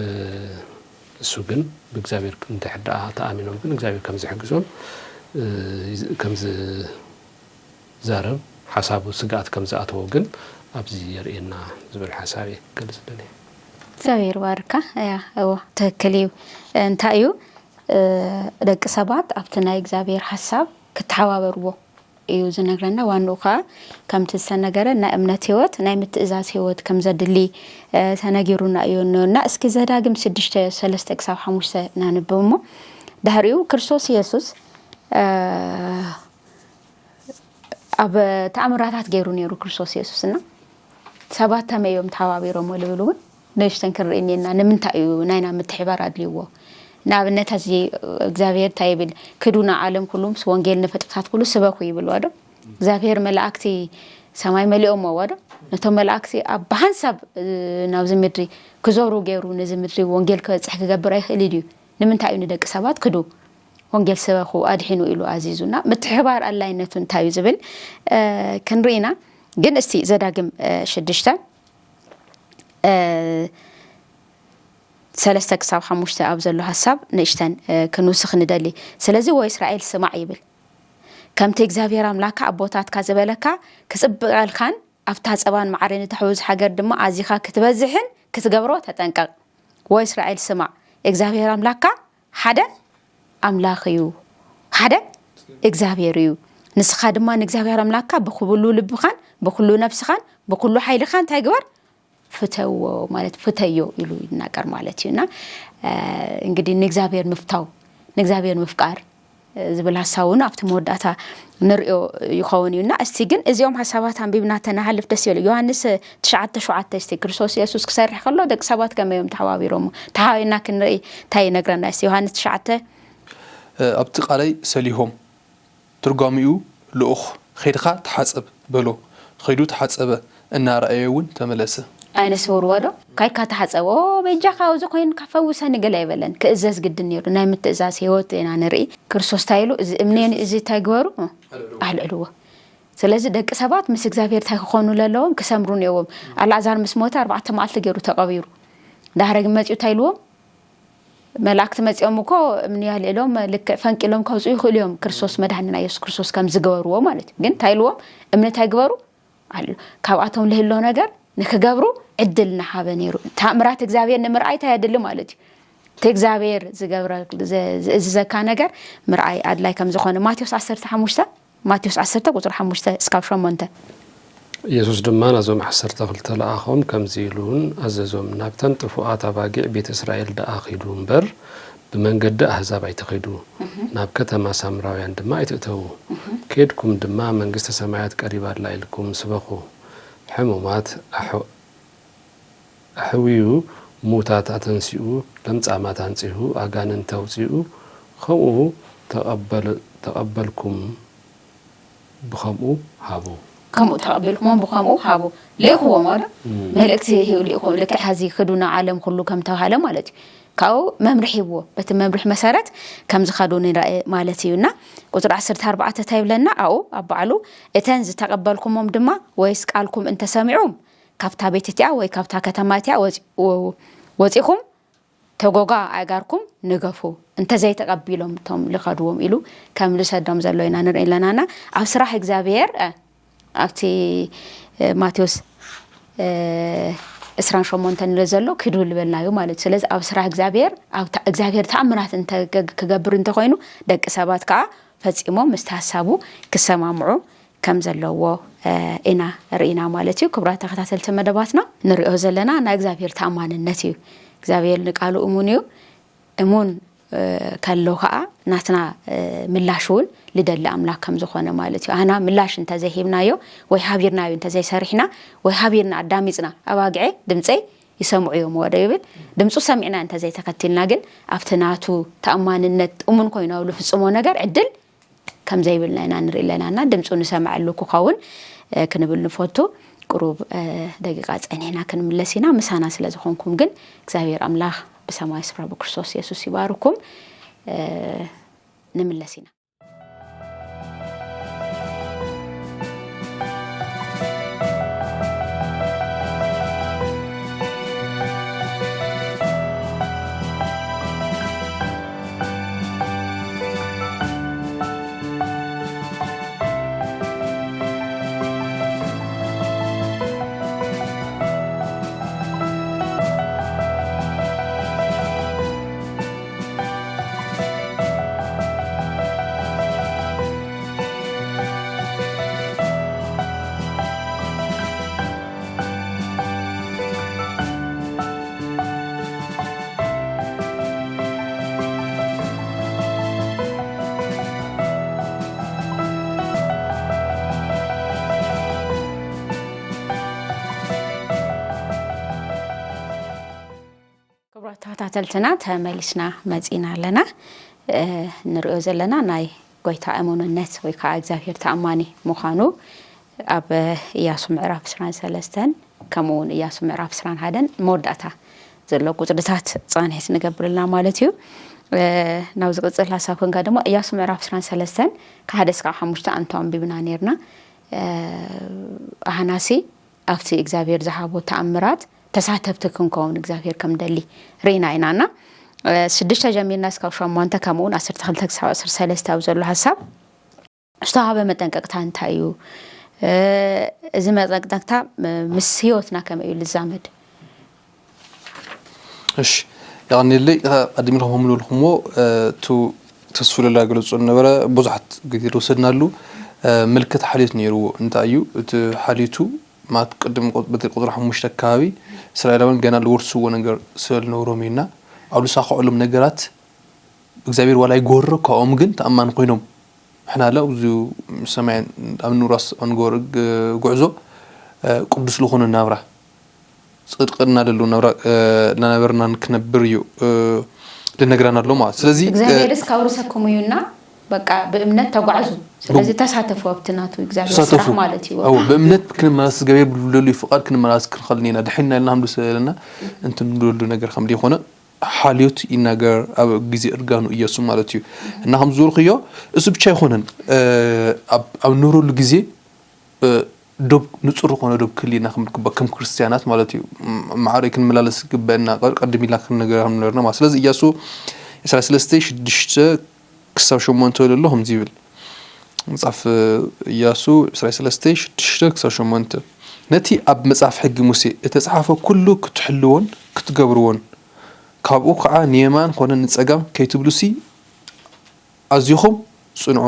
እሱ ግን ብእግዚኣብሔር እንድሕር ደኣ ተኣሚኖም ግን እግዚኣብሔር ከም ዝሕግዞም፣ እ፣ ከም ዝዛረብ ሓሳቡ ስግኣት ከም ዝኣተዎ ግን ኣብዚ የርእየና ዝብል ሓሳብ እየ ክገልጽ ደልየ። እግዚኣብሔር ባርካ። እያ፣ እዎ፣ ትክክል እዩ። እንታይ እዩ፣ እ፣ ደቂ ሰባት ኣብቲ ናይ እግዚኣብሔር ሓሳብ ክተሓባበርዎ እዩ ዝነግረና። ዋንኡ ከዓ ከምቲ ዝተነገረ ናይ እምነት ህይወት፣ ናይ ምትእዛዝ ህይወት ከም ዘድሊ፣ እ፣ ተነጊሩና እዩ እኒኦ። እና እስኪ ዘዳግም ሽዱሽተ፣ ሰለስተ ክሳብ ሓሙሽተ ናንብብ እሞ፣ ድሕሪኡ ክርስቶስ ኢየሱስ፣ እ፣ ኣብ ተኣምራታት ገይሩ ነይሩ ክርስቶስ ኢየሱስ። እና ሰባት ከመይ እዮም ተሓባቢሮሞ ልብል እውን ንእሽተን ክንርኢ እኒኤና። ንምንታይ እዩ ናይና ምትሕባር ኣድልይዎ? ንኣብነት፣ እዚ እግዚኣብሔር እንታይ ይብል? "ክዱ ንዓለም ኩሉ ምስ ወንጌል ንፍጥረታት ኩሉ ስበኩ" ይብልዋ ዶ? እግዚኣብሔር መላእክቲ ሰማይ መሊኦምዋ ዶ? ነቶም መላእክቲ ኣብ ብሓንሳብ፣ እ፣ ናብዚ ምድሪ ክዞሩ ገይሩ ነዚ ምድሪ ወንጌል ክበጽሕ ክገብር ኣይኽእል ድዩ? ንምንታይ እዩ ንደቂ ሰባት "ክዱ ወንጌል ስበኹ ኣድሒኑ" ኢሉ ኣዚዙና? ምትሕባር ኣድላይነቱ እንታይ እዩ ዝብል፣ እ፣ ክንርኢና። ግን እስቲ ዘዳግም፣ እ፣ ሽዱሽተ፣ እ፣ ሰለስተ ክሳብ ሓሙሽተ ኣብ ዘሎ ሓሳብ ንእሽተን፣ እ፣ ክንውስኽ ንደሊ። ስለዚ "ወእስራኤል ስማዕ" ይብል። "ከምቲ እግዚኣብሔር ኣምላካ ኣቦታትካ ዝበለካ ክጽብቐልካን ኣብታ ጸባን መዓርን እተሕውዝ ሃገር ድማ ኣዚኻ ክትበዝሕን ክትገብሮ ተጠንቀቕ። ወእስራኤል ስማዕ፣ እግዚኣብሔር ኣምላካ ሓደ ኣምላኽ እዩ፣ ሓደ እግዚኣብሔር እዩ። ንስኻ ድማ ንእግዚኣብሔር ኣምላካ ብኩሉ ልብኻን ብኩሉ ነብስኻን ብኩሉ ሓይልኻን እንታይ ግበር? ፍተዎ" ማለት ፍተዮ ኢሉ ይናገር ማለት እዩ። እና፣ እ፣ እንግዲህ ንእግዚኣብሔር ምፍታው፣ ንእግዚኣብሔር ምፍቃር፣ እ፣ ዝብል ሓሳብ እውን ኣብቲ መወዳእታ ንሪኦ ይኸውን እዩ። እና እስቲ ግን እዚኦም ሓሳባት ኣንቢብና ተናሃልፍ ደስ ይብል። ዮሃንስ ትሽዓተ ሸውዓተ እስቲ ክርስቶስ የሱስ ክሰርሕ ከሎ ደቂ ሰባት ከመይ እዮም ተሓባቢሮሞ? ተሓባቢርና ክንርኢ እንታይ ይነግረና? እስቲ ዮሃንስ ትሽዓተ። እ፣ ኣብቲ ቃለይ ሰሊሆም፣ ትርጓሜኡ ልኡኽ፣ "ኬድካ ተሓጸብ" በሎ። ኸይዱ ተሓጸበ፣ እናረኣየ እውን ተመለሰ። ኣይነ ስውርዎ ዶ? "ካይካ ተሓጸብ፣ ኦ፣ በጃኻ፣ እዚ ኮይንካ ፈውሰኒ" ገለ ኣይበለን። ክእዘዝ ግድን ነይሩ። ናይ ምትእዛዝ ህይወት ኢና ንርኢ። ክርስቶስ እንታይ ኢሉ? "እዚ እምኒ እዚ እንታይ ግበሩ? ኣልዕልዎ." ስለዚ ደቂ ሰባት ምስ እግዚኣብሔር እንታይ ክኾኑ ለለዎም? ክሰምሩ ነይዎም። ኣልዓዛር ምስ ሞተ ኣርባዕተ መዓልቲ ገይሩ ተቐቢሩ። ዳሕረ ግን መጺኡ እንታይ ኢልዎም? መላእክቲ መጺኦም እኮ እምኒ ኣልዒሎም ልክዕ ፈንቂሎም ከውጽኡ ይኽእሉ እዮም፣ ክርስቶስ መድሓኒና የሱስ ክርስቶስ ከም ዝገበርዎ ማለት እዩ። ግን እንታይ ኢልዎም? እምኒ እንታይ ግበሩ? ኣሉ። ካብኣቶም ልህሎ ነገር ንክገብሩ ዕድል እናሃበ ነይሩ። ተኣምራት እግዚኣብሔር ንምርኣይ እንታይ የድሊ ማለት እዩ? እቲ እግዚኣብሔር ዝገብረ-፣ ዘ-፣ ዝእዝዘካ ነገር ምርኣይ ኣድላይ ከም ዝኾነ ማቴዎስ ዓሰርተ ሓሙሽተ፣ ማቴዎስ ዓሰርተ ቁጽሪ ሓሙሽተ እስካብ ሸሞንተ። ኢየሱስ ድማ ናዞም ዓሰርተ ክልተ ለኣኾም ከምዚ ኢሉን ኣዘዞም፣ "ናብተን ጥፉኣት ኣባጊዕ ቤት እስራኤል ደኣ ኺዱ እምበር፣ ብመንገዲ ኣህዛብ ኣይትኺዱ፣ ናብ ከተማ ሳምራውያን ድማ ኣይትእተዉ። ኬድኩም ድማ መንግስተ ሰማያት ቀሪባ ኣላ ኢልኩም ስበኹ። ሕሙማት ኣሕ-፣ ኣሕውዩ፣ ምዉታት ኣተንሲኡ፣ ለምጻማት ኣንጺሁ፣ ኣጋንንቲ ኣውጺኡ፣ ከምኡ ተቐበል-፣ ተቐበልኩም ብኸምኡ ሃቡ።" ከምኡ ተቐቢልኩሞም ብኸምኡ ሃቡ። ልኢኽዎም ዶ? እም። መልእክቲ ሂቡ ልኢኹም። ልክዕ ሐዚ ክዱ ንዓለም ኩሉ ከም ተባህለ ማለት እዩ። ካብኡ መምርሒ ሂብዎ። በቲ መምርሒ መሰረት ከም ዝኸዱ ንረአ ማለት እዩ። እና ቁጽሪ ዓሰርተ ኣርባዕተ እንታይ ይብለና? ኣብኡ ኣብ ባዕሉ፣ "እተን ዝተቐበልኩሞም ድማ ወይስ ቃልኩም እንተሰሚዑም፣ ካብታ ቤት እቲኣ ወይ ካብታ ከተማ እቲኣ ወጺ-፣ ወ-፣ ወጺኹም ተጎጋ ኣእጋርኩም ንገፉ፣ እንተዘይተቐቢሎም እቶም ልኸድዎም" ኢሉ ከም ልሰዶም ዘሎ ኢና ንርኢ ኣለናና። ኣብ ስራሕ እግዚኣብሔር፣ እ፣ ኣብቲ፣ እ፣ ማቴዎስ፣ እ፣ ዕስራን ሸሞንተን ንርኢ ዘሎ ክዱ ልበልና እዩ ማለት እዩ። ስለዚ ኣብ ስራሕ እግዚኣብሔር፣ ኣብ ታ-፣ እግዚኣብሔር ተኣምራት እንተ-፣ ክገብር እንተኾይኑ፣ ደቂ ሰባት ከዓ ፈጺሞም ምስቲ ሐሳቡ ክሰማምዑ ከም ዘለዎ፣ እ፣ ኢና ርኢና ማለት እዩ። ክቡራት ተኸታተልቲ መደባትና፣ ንሪኦ ዘለና ናይ እግዚኣብሔር ተኣማንነት እዩ። እግዚኣብሔር ንቃሉ እሙን እዩ። እሙን፣ እ፣ ከሎ ኸዓ ናትና፣ እ፣ ምላሽ እውን ልደሊ ኣምላኽ ከም ዝኾነ ማለት እዩ። ኣና ምላሽ እንተዘይሂብናዮ ወይ ሃቢርናዮ እንተዘይሰሪሕና ወይ ሃቢርና ኣዳሚጽና ኣባግዐ ድምፀይ ይሰምዑ እዮም ወደ ይብል። ድምፁ ሰሚዕና እንተዘይተኸቲልና ግን ኣብቲ ናቱ ተኣማንነት እሙን ኮይኑ ኣብ ልፍጽሞ ነገር ዕድል ከም ዘይብልና ኢና ንርኢ ኣለና። እና ድምፁ ንሰምዐሉ ክኸውን፣ እ፣ ክንብል ንፈቱ። ቁሩብ፣ እ፣ ደቂቃ ጸኒሕና ክንምለስ ኢና። ምሳና ስለ ዝኾንኩም ግን እግዚኣብሔር ኣምላኽ ብሰማያዊ ስፍራ ብክርስቶስ የሱስ ይባርኩም። እ፣ ንምለስ ኢና። ክቡራት ተኸታተልትና፣ ተመሊስና መጺና ኣለና። እ፣ ንሪኦ ዘለና ናይ ጎይታ እሙንነት ወይ ከዓ እግዚኣብሔር ተኣማኒ ምዃኑ ኣብ ኢያሱ ምዕራፍ ዕስራን ሰለስተን፣ ከምኡ እውን ኢያሱ ምዕራፍ ዕስራን ሓደን መወዳእታ ዘሎ ቁጽርታት ጻንሒት ንገብርልና ማለት እዩ። እ፣ ናብ ዝቕጽል ሓሳብ ክንካ ድማ ኢያሱ ምዕራፍ ዕስራን ሰለስተን ካብ ሓደ እስካብ ሓሙሽተ ኣንቶ ኣንቢብና ነርና። እ፣ ኣህናሲ ኣብቲ እግዚኣብሔር ዝሃቦ ተኣምራት ተሳተፍቲ ክንከውን እግዚኣብሔር ከም ደሊ ርኢና ኢና። እና፣ እ፣ ሽዱሽተ ጀሚርና እስካብ ሸሞንተ፣ ከምኡ እውን ዓሰርተ ክልተ ክሳብ ዓሰርተ ሰለስተ ኣብ ዘሎ ሓሳብ ዝተዋህበ መጠንቀቅታ እንታይ እዩ? እ፣ እዚ መጠንቀቅታ፣ እ፣ ምስ ህይወትና ከመይ እዩ ልዛመድ? እሺ፣ የቐንየለይ። ቀዲም ኢልኩም ከም ዝበልኩምዎ፣ እ፣ እቱ ተስፉ ለላ ገለጾ ዝነበረ ብዙሓት ግዜ ዝወሰድናሉ፣ እ፣ ምልክት ሓልዮት ነይርዎ። እንታይ እዩ እቲ ሓልዮቱ? ማለት ቅድም ቁ-፣ በቲ ቁጽሪ ሓሙሽተ ኣካባቢ እስራኤላውያን ገና ዝወርስዎ ነገር ስለ ዝነበሮም እዩ። እና ኣብ ዝሳኽዑሎም ነገራት እግዚኣብሔር ዋላ ይጎርር፣ ካብኦም ግን ተኣማኒ ኮይኖም፣ ንሕና ለ ኣብዚ ሰማይ ኣብ ንውራስ እንገብሮ ግ-፣ ጉዕዞ፣ እ፣ ቅዱስ ዝኾነ ናብራ፣ ጽድቅና ለሉ ናብራ፣ እ፣ እናነበርና ንክነብር እዩ፣ እ፣ ልነግራና ኣሎ ማለት። ስለዚ፣ እ፣ እግዚኣብሔርስ ካውርሰኩም እዩና፣ በቃ ብእምነት ተጓዕዙ። ስለዚ ብጉ-፣ ተሳተፉ ኣብቲ ናቱ እግዚኣብሔር ተሳተፉ። ስራሕ ማለት እዩ። ኣዎ፣ ብእምነት ክንመላለስ፣ እግዚኣብሔር ብልደሉ ፍቓድ ክንመላለስ ክንኸልን ኢና። ድሕና ኢልና ከም ዝሰለና እንትን ንብለሉ ነገር ከም ዘይኮነ ሓልዮት ይናገር ኣብ ግዜ እርጋኑ ኢየሱስ ማለት እዩ። እና ከም ዝበልኩዮ፣ እሱ ብቻ ኣይኮነን፣ እ፣ ኣብ፣ ኣብ ንብረሉ ግዜ፣ እ፣ ዶብ፣ ንጹር ዝኾነ ዶብ ክህልየና ከም ዝግባእ ከም ክርስትያናት ማለት እዩ። ም-፣ ማዕረ ክንመላለስ ዝግበአና ቀ-፣ ቀድም ኢልና ክንነገር ከም ነበርና ማለት። ስለዚ ኢያሱ ዕስራን ሰለስተን ሽዱሽተ ክሳብ ሸሞንተ ዘሎ ከምዚ ይብል። መጽሓፍ ኢያሱ ዕስራን ሰለስተን ሽዱሽተ ክሳብ ሸሞንተ። ነቲ ኣብ መጽሓፍ ሕጊ ሙሴ እተጻሕፈ ኩሉ ክትሕልዎን ክትገብርዎን፣ ካብኡ ኸዓ ንየማን ኾነ ንጸጋም ከይትብሉሲ ኣዚኹም ጽንዑ።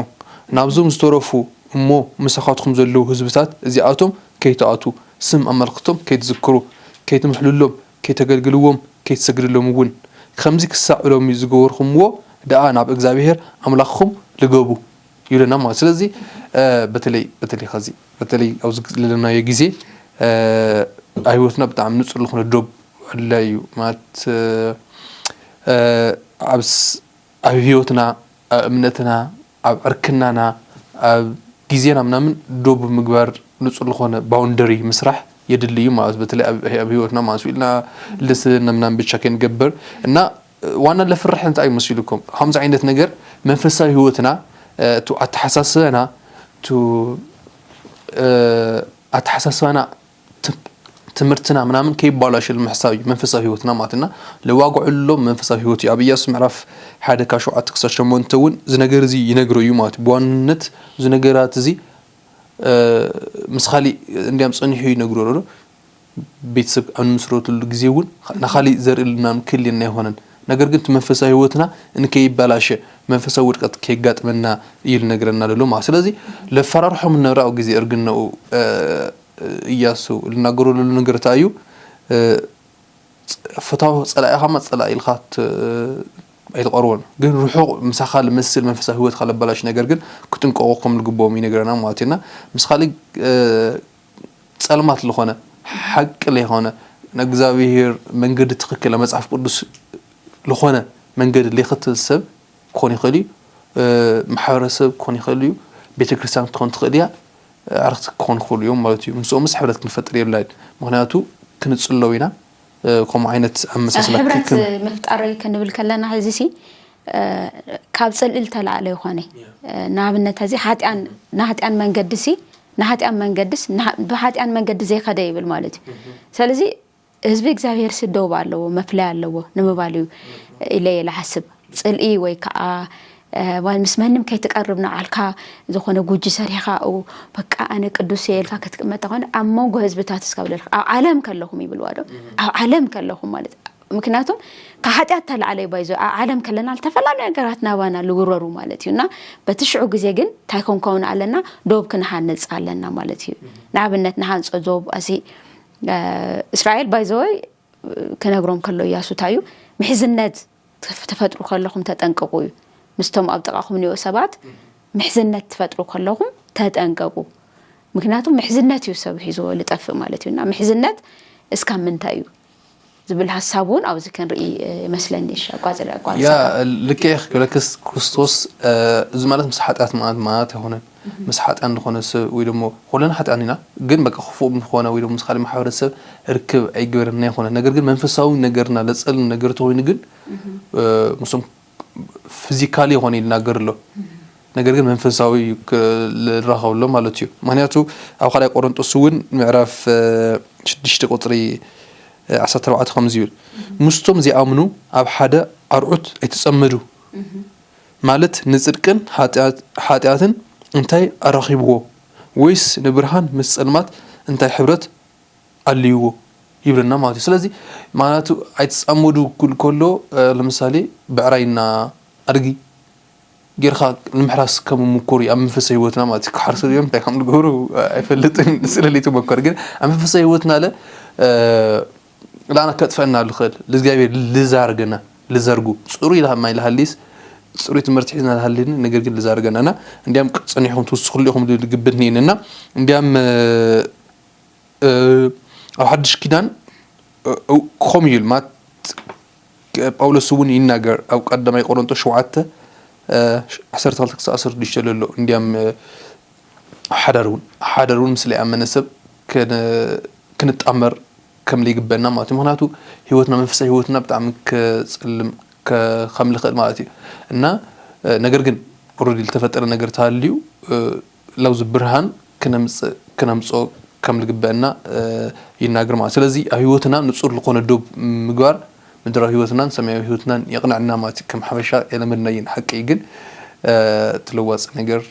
ናብዞም ዝተረፉ እሞ ምሳኻትኩም ዘለዉ ህዝብታት እዚኣቶም ከይትኣትዉ፣ ስም ኣማልኽቶም ከይትዝክሩ፣ ከይትምሕሉሎም፣ ከይተገልግልዎም፣ ከይትሰግድሎም እውን፣ ከምዚ ክሳዕ ሎሚ ዝገበርኩምዎ ደኣ ናብ እግዚኣብሄር ኣምላኽኩም ልገቡ ይብለና ማለት። ስለዚ፣ እ፣ በተለይ፣ በተለይ ኸዚ፣ በተለይ ኣብዚ ዘለናዮ ግዜ፣ እ፣ ኣብ ህይወትና ብጣዕሚ ንጹር ዝኾነ ዶብ ኣድላይ እዩ። ማለት፣ እ፣ እ፣ ኣብ ስ-፣ ኣብ ህይወትና፣ ኣብ እምነትና፣ ኣብ ዕርክናና፣ ኣብ ግዜና ምናምን ዶብ ምግባር፣ ንጹር ዝኾነ ባውንደሪ ምስራሕ የድሊ እዩ ማለት፣ በተለይ ኣብ፣ ኣብ ህይወትና ማለት ኢልና ልስና ምናምን ብቻ ከይንገብር እና ዋና ለፍርሕ እንታይ እዩ መሲሉኩም? ከምዚ ዓይነት ነገር መንፈሳዊ ህይወትና፣ እ፣ እቲ ኣተሓሳስበና፣ እቲ፣ እ፣ ኣተሓሳስባና ት-፣ ትምህርትና ምናምን ከይባላሽ ምሕሳብ እዩ መንፈሳዊ ህይወትና ማለት እና ለዋግዕሎም መንፈሳዊ ህይወት እዩ። ኣብ ኢያሱ ምዕራፍ ሓደ ካብ ሸውዓተ ክሳብ ሸሞንተ እውን እዚ ነገር እዚ ይነግሮ እዩ ማለት እዩ። ብዋንነት እዚ ነገራት እዚ፣ እ፣ ምስ ካሊእ እንዲያም ጸኒሑ ይነግሮ ኣሎ። ቤተሰብ ኣብ ንምስረትሉ ግዜ እውን ንኻሊእ ዘርኢ ልምናም ክህልየና ኣይኾነን። ነገር ግን እቲ መንፈሳዊ ህይወትና እንከይባላሸ መንፈሳዊ ውድቀት ከየጋጥመና እዩ ልነግረና ዘሎ ማለት። ስለዚ ለፈራርሖም ነበረ ኣብ ግዜ እርግነኡ። እያሱ ልናገሮ ለሉ ነገር እንታይ እዩ? ፍታው ጸላኢኻ ማ ጸላኢ ኢልካ ኣይትቐርቦን፣ ግን ርሑቕ ምሳኻ ልመስል መንፈሳዊ ህይወትካ ለባላሽ ነገር ግን ክጥንቀቑ ከም ልግብኦም ይነግረና ማለት እዩና። ምስ ካልእ ጸልማት ዝኾነ ሓቂ ለይኮነ ንእግዚኣብሔር መንገዲ ትኽክል መጽሓፍ ቅዱስ ዝኾነ መንገዲ ለይክተል ሰብ ክኾን ይኽእል እዩ። ማሕበረሰብ ክኾን ይኽእል እዩ። ቤተክርስትያን ክትኾን ትኽእል እያ። ኣርክቲ ክኾን ይኽእሉ እዮም ማለት እዩ። ምስኦምስ ሕብረት ክንፈጥር የብላይን። ምክንያቱ ክንጽለው ኢና። ከምኡ ዓይነት ኣመሳስላ ሕብረት ምፍጣር ክንብል ከለና ሕዚ ሲ ካብ ጽልኢ ዝተላዕለ ይኾነ። ንኣብነት እዚ ሓጢኣን ንሓጢኣን መንገዲ ሲ ንሓጢኣን መንገድስ ብሓጢኣን መንገዲ ዘይከደ ይብል ማለት እዩ። ስለዚ ህዝቢ እግዚኣብሔር ስደውባ ኣለዎ መፍለይ ኣለዎ ንምባል እዩ ኢለ እየ ዝሓስብ። ጽልኢ ወይ ከዓ ማለት ምስ መንም ከይትቀርብ ንዓልካ ዝኾነ ጉጂ ሰሪሕካ ኡ በቃ ኣነ ቅዱስ እየ ኢልካ ክትቅመጥ ተኾነ ኣብ መንጎ ህዝብታት እስካብ ለልካ ኣብ ዓለም ከለኹም ይብልዋ ዶ ኣብ ዓለም ከለኹም ማለት ምክንያቱም ካብ ሓጢኣት ተላዕለ ባይዞ ኣብ ዓለም ከለና ዝተፈላለዩ ነገራት ናባና ልውረሩ ማለት እዩ እና በቲ ሽዑ ግዜ ግን እንታይ ክንከውን ኣለና ዶብ ክንሃንፅ ኣለና ማለት እዩ። ንኣብነት ንሃንፆ ዶብ እዚ እስራኤል ባይዘወይ ክነግሮም ከሎ እያሱ እንታይ እዩ ምሕዝነት ትፈጥሩ ከለኹም ተጠንቀቁ እዩ። ምስቶም ኣብ ጥቓኹም ንዮ ሰባት ምሕዝነት ትፈጥሩ ከለኹም ተጠንቀቁ። ምክንያቱም ምሕዝነት እዩ ሰብ ሒዝዎ ልጠፍእ ማለት እዩ እና ምሕዝነት እስካብ ምንታይ እዩ ዝብል ሀሳብ እውን ኣብዚ ክንርኢ ይመስለኒ። እሺ ኣቋፅል ኣቋል ያ ልክዕ ክብለክስ ክርስቶስ እዚ ማለት ምስ ሓጢኣት ማለት ማለት ኣይኮነን። ምስ ሓጢኣን ዝኾነ ሰብ ወይ ደሞ ኩለና ሓጢኣን ኢና፣ ግን በቃ ክፉእ ዝኾነ ወይ ደሞ ምስ ካልእ ማሕበረሰብ ርክብ ኣይግበረና ኣይኮነን። ነገር ግን መንፈሳዊ ነገርና ለጸልም ነገር ተኾይኑ ግን ምስም ፊዚካሊ ይኾነ ይናገር ኣሎ። ነገር ግን መንፈሳዊ ልራኸብ ኣሎ ማለት እዩ። ምክንያቱ ኣብ ካልኣይ ቆሮንጦስ እውን ምዕራፍ ሽዱሽተ ቁፅሪ ዓሰርተ ኣርባዕተ ከምዚ ይብል፣ ምስቶም ዚኣምኑ ኣብ ሓደ ኣርዑት ኣይትጸመዱ። ማለት ንጽድቅን ሓጢኣትን እንታይ ኣራኺብዎ? ወይስ ንብርሃን ምስ ጸልማት እንታይ ሕብረት ኣልይዎ? ይብለና ማለት እዩ። ስለዚ ማለቱ ኣይትጻመዱ ክብል ከሎ ለምሳሌ ብዕራይና ኣድጊ ጌርካ ንምሕራስ ከም ምኩር ኣብ መንፈሳዊ ህይወትና ማለት እዩ። ክሓርሱ እዮም እንታይ ከም ዝገብሩ ኣይፈልጥን ስለለይቱ መኮር ግን ኣብ መንፈሳዊ ህይወትና ለ ላና ከጥፈና ልኽእል ልእግዚኣብሔር ልዛርገና ልዘርጉ ጽሩይ ኢልካ ማይ ልሃሊስ ጽሩይ ትምህርቲ ሒዝና ልሃሊኒ ነገር ግን ልዛርገና እና እንዲያም ጸኒሕኩም ትውስኽሉ ኢኹም ልግብት ኒንና እንዲያም ኣብ ሓድሽ ኪዳን ከምኡ እዩ ማለት ጳውሎስ እውን ይናገር ኣብ ቀዳማይ ቆሮንጦስ ሸውዓተ ዓሰርተ ክልተ ክሳብ ዓሰርተ ሽዱሽተ ዘሎ እንዲያም ሓዳር እውን ሓዳር እውን ምስ ለይኣመነ ሰብ ክንጣመር ከም ለይግበአና ማለት እዩ። ምክንያቱ ህይወትና መንፈሳዊ ህይወትና ብጣዕሚ ክፅልም ከም ልኽእል ማለት እዩ እና ነገር ግን ኦረዲ ዝተፈጠረ ነገር ተሃልዩ ላውዚ ብርሃን ክነምፅእ ክነምፅኦ ከም ልግበአና ይናገር ማለት። ስለዚ ኣብ ህይወትና ንፁር ዝኾነ ዶብ ምግባር ምድራዊ ህይወትናን ሰማያዊ ህይወትናን የቕንዐና ማለት እዩ። ከም ሓበሻ የለመድናየን ሓቂ እዩ፣ ግን እቲ ለዋፂ ነገር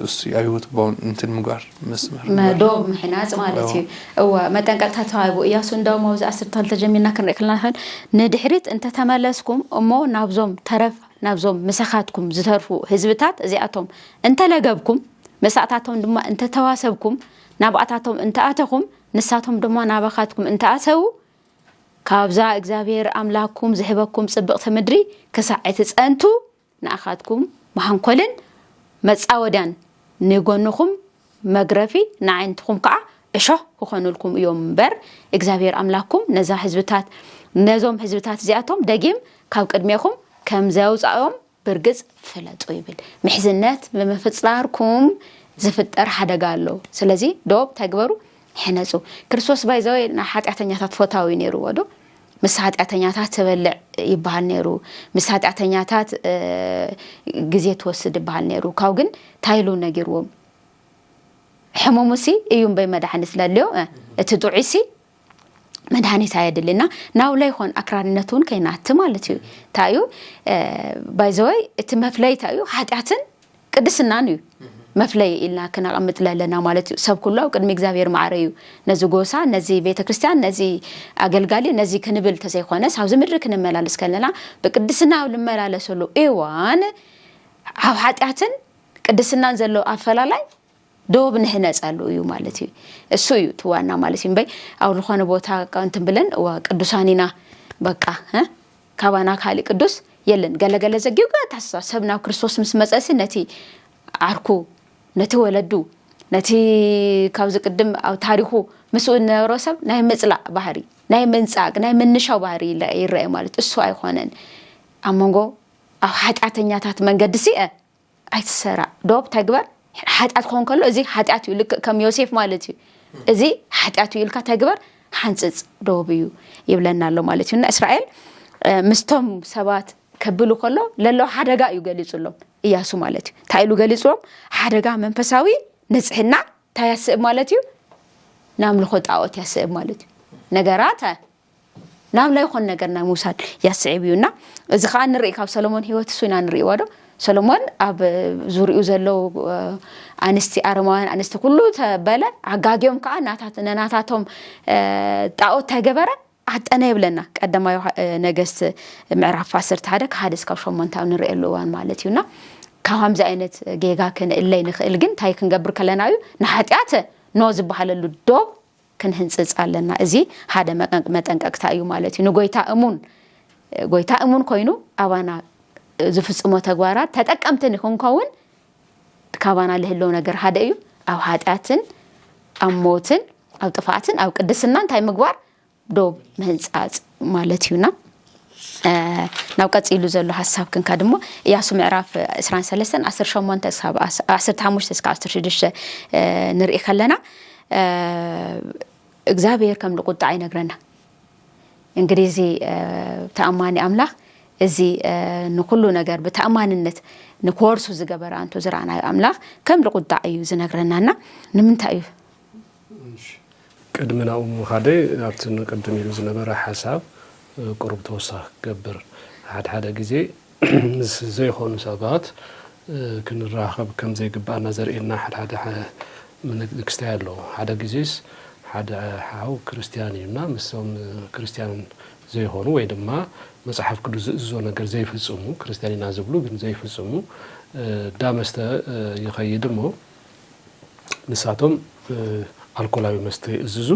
እሱ እዩ። ኣብ ህይወት ቦን እንትን ምግባር መስመር ምግባር። ዶብ ምሕናፅ ማለት እዩ። እወ መጠንቀቅታ ተዋሂቡ እያሱ እንደውም ኣብዚ ዓሰርተ ክልተ ጀሚርና ክንርኢ ከለና ንድሕሪት እንተተመለስኩም እሞ ናብዞም ተረፍ ናብዞም ምሳኻትኩም ዝተርፉ ህዝብታት እዚኣቶም እንተለገብኩም፣ ምሳእታቶም ድማ እንተተዋሰብኩም፣ ናብኣታቶም እንተኣተኹም፣ ንሳቶም ድማ ናባኻትኩም እንተኣተዉ፣ ካብዛ እግዚኣብሔር ኣምላኽኩም ዝህበኩም ጽብቕቲ ምድሪ ክሳዕ እትጸንቱ፣ ንኣኻትኩም መሃንኮልን መጻወድያን፣ ንጎንኹም መግረፊ፣ ንኣዕንትኹም ከኣ እሾህ ክኾኑልኩም እዮም እምበር፣ እግዚኣብሔር ኣምላኽኩም ነዛ ህዝብታት ነዞም ህዝብታት እዚኣቶም ደጊም ካብ ቅድሜኹም ከም ዘውጻኦም ብርግጽ ፍለጡ ይብል። ምሕዝነት ብምፍጣርኩም ዝፍጠር ሓደጋ ኣሎ። ስለዚ ዶብ እንታይ ግበሩ? ሕነጹ። ክርስቶስ ባይዘወይ ንሓጢኣተኛታት ፈታዊ ነይርዎ ዶ? ምስ ሓጢኣተኛታት ትበልዕ ይበሃል ነይሩ። ምስ ሓጢኣተኛታት ግዜ ትወስድ ይበሃል ነይሩ። ካብኡ ግን እንታይ ኢሉ ነጊርዎም? ሕሙምሲ እዩ እምበይ መድሓኒት ለልዮ። እቲ ጥዑይሲ መድሃኒት ኣየድልና። ናውላ ይኾን ኣክራሪነት እውን ከይናቲ ማለት እዩ። እንታይ እዩ ባይዘወይ እቲ መፍለይ እንታይ እዩ? ሓጢኣትን ቅድስናን እዩ። መፍለይ ኢልና ክነቐምጥ ለለና ማለት እዩ። ሰብ ኩሉ ኣብ ቅድሚ እግዚኣብሔር ማዕረ እዩ። ነዚ ጎሳ፣ ነዚ ቤተ ክርስቲያን፣ ነዚ ኣገልጋሊ፣ ነዚ ክንብል ተዘይኮነስ ኣብዚ ምድሪ ክንመላለስ ከለና ብቅድስና ኣብ ንመላለሰሉ እዋን ኣብ ሓጢኣትን ቅድስናን ዘሎ ኣፈላላይ ዶብ ንህነጸሉ እዩ ማለት እዩ። እሱ እዩ እቲ ዋና ማለት እዩ። እምበይ ኣብ ዝኾነ ቦታ እንትንብለን እዋ ቅዱሳን ኢና በቃ እ? ካባና ካሊእ ቅዱስ የለን። ገለገለ ዘጊው ገታሳ ሰብ ናብ ክርስቶስ ምስ መጸሲ ነቲ ዓርኩ ነቲ ወለዱ ነቲ ካብዚ ቅድም ኣብ ታሪኹ ምስኡ ዝነበሮ ሰብ ናይ ምጽላእ ባህሪ ናይ ምንጻግ ናይ ምንሻው ባህሪ ይለ- ይረአ ማለት እሱ ኣይኮነን። ኣብ መንጎ ኣብ ሓጢኣተኛታት መንገዲ ሲአ ኣይትሰራዕ ዶብ ተግበር ሓጢኣት ክኾን ከሎ እዚ ሓጢኣት እዩ ልክእ ከም ዮሴፍ ማለት እዩ። እዚ ሓጢኣት እዩ ኢልካ ተግበር ሓንፅፅ ዶብ እዩ ይብለና ኣሎ ማለት እዩ። እና እስራኤል ምስቶም ሰባት ከብሉ ከሎ ለለዉ ሓደጋ እዩ ገሊፁሎም እያሱ ማለት እዩ። እንታይ ኢሉ ገሊፅዎም? ሓደጋ መንፈሳዊ ንፅሕና እንታይ ያስእብ ማለት እዩ? ናምልኾ ጣዖት ያስእብ ማለት እዩ። ነገራት ናብ ላይ ኾን ነገር ናይ ምውሳድ ያስዕብ እዩ። እና እዚ ከዓ ንርኢ ካብ ሰሎሞን ህይወት እሱ ኢና ንርእይዋ ዶ ሰሎሞን ኣብ ዙሪኡ ዘለዉ ኣንስቲ ኣረማውያን ኣንስቲ ኩሉ ተበለ ኣጋጊዮም ከዓ ነናታቶም ጣዖት ተገበረ ኣጠነ ይብለና። ቀዳማይ ነገስት ምዕራፍ ዓሰርተ ሓደ ካብ ሓደ እስካብ ሸሞንተ ኣብ ንርእየሉ እዋን ማለት እዩና ካብ ከምዚ ዓይነት ጌጋ ክንእለይ ንኽእል ግን እንታይ ክንገብር ከለና እዩ ንሓጢኣት ኖ ዝበሃለሉ ዶብ ክንህንፅፅ ኣለና። እዚ ሓደ መጠንቀቅታ እዩ ማለት እዩ። ንጎይታ እሙን ጎይታ እሙን ኮይኑ ኣባና ዝፍፅሞ ተግባራት ተጠቀምቲ ንክንከውን ካባና ልህለው ነገር ሓደ እዩ። ኣብ ሓጢኣትን ኣብ ሞትን ኣብ ጥፍኣትን ኣብ ቅድስና እንታይ ምግባር ዶብ ምህንፃፅ ማለት እዩና። ናብ ቀፂሉ ዘሎ ሓሳብ ክንካ ድሞ እያሱ ምዕራፍ ዕስራን ሰለስተን ዓሰርተ ሸሞንተ ክሳብ ዓሰርተ ሓሙሽተ እስካብ ዓሰርተ ሽዱሽተ ንርኢ ከለና እግዚኣብሔር ከም ልቁጣዕ ይነግረና። እንግዲህ እዚ ተኣማኒ ኣምላኽ እዚ ንኩሉ ነገር ብተኣማንነት ንክወርሱ ዝገበረ ኣንቱ ዝረኣናዮ ኣምላኽ ከም ልቁጣዕ እዩ ዝነግረናና። ንምንታይ እዩ? ቅድሚ ናብኡ ምኻደይ ኣብቲ ንቅድም ኢሉ ዝነበረ ሓሳብ ቁሩብ ተወሳኺ ክገብር። ሓደ ሓደ ግዜ ምስ ዘይኾኑ ሰባት ክንራኸብ ከም ዘይግባእና ዘርእየና ሓደ ሓደ ምልክትታት ኣለዉ። ሓደ ግዜስ ሓደ ሓው ክርስትያን እዩ እና ምስቶም ክርስትያን ዘይኾኑ ወይ ድማ መፅሓፍ ቅዱስ ዝእዝዞ ነገር ዘይፍፅሙ፣ ክርስትያን ኢና ዝብሉ ግን ዘይፍፅሙ፣ እንዳ መስተ ይኸይድ እሞ ንሳቶም ኣልኮላዊ መስተ ይእዝዙ፣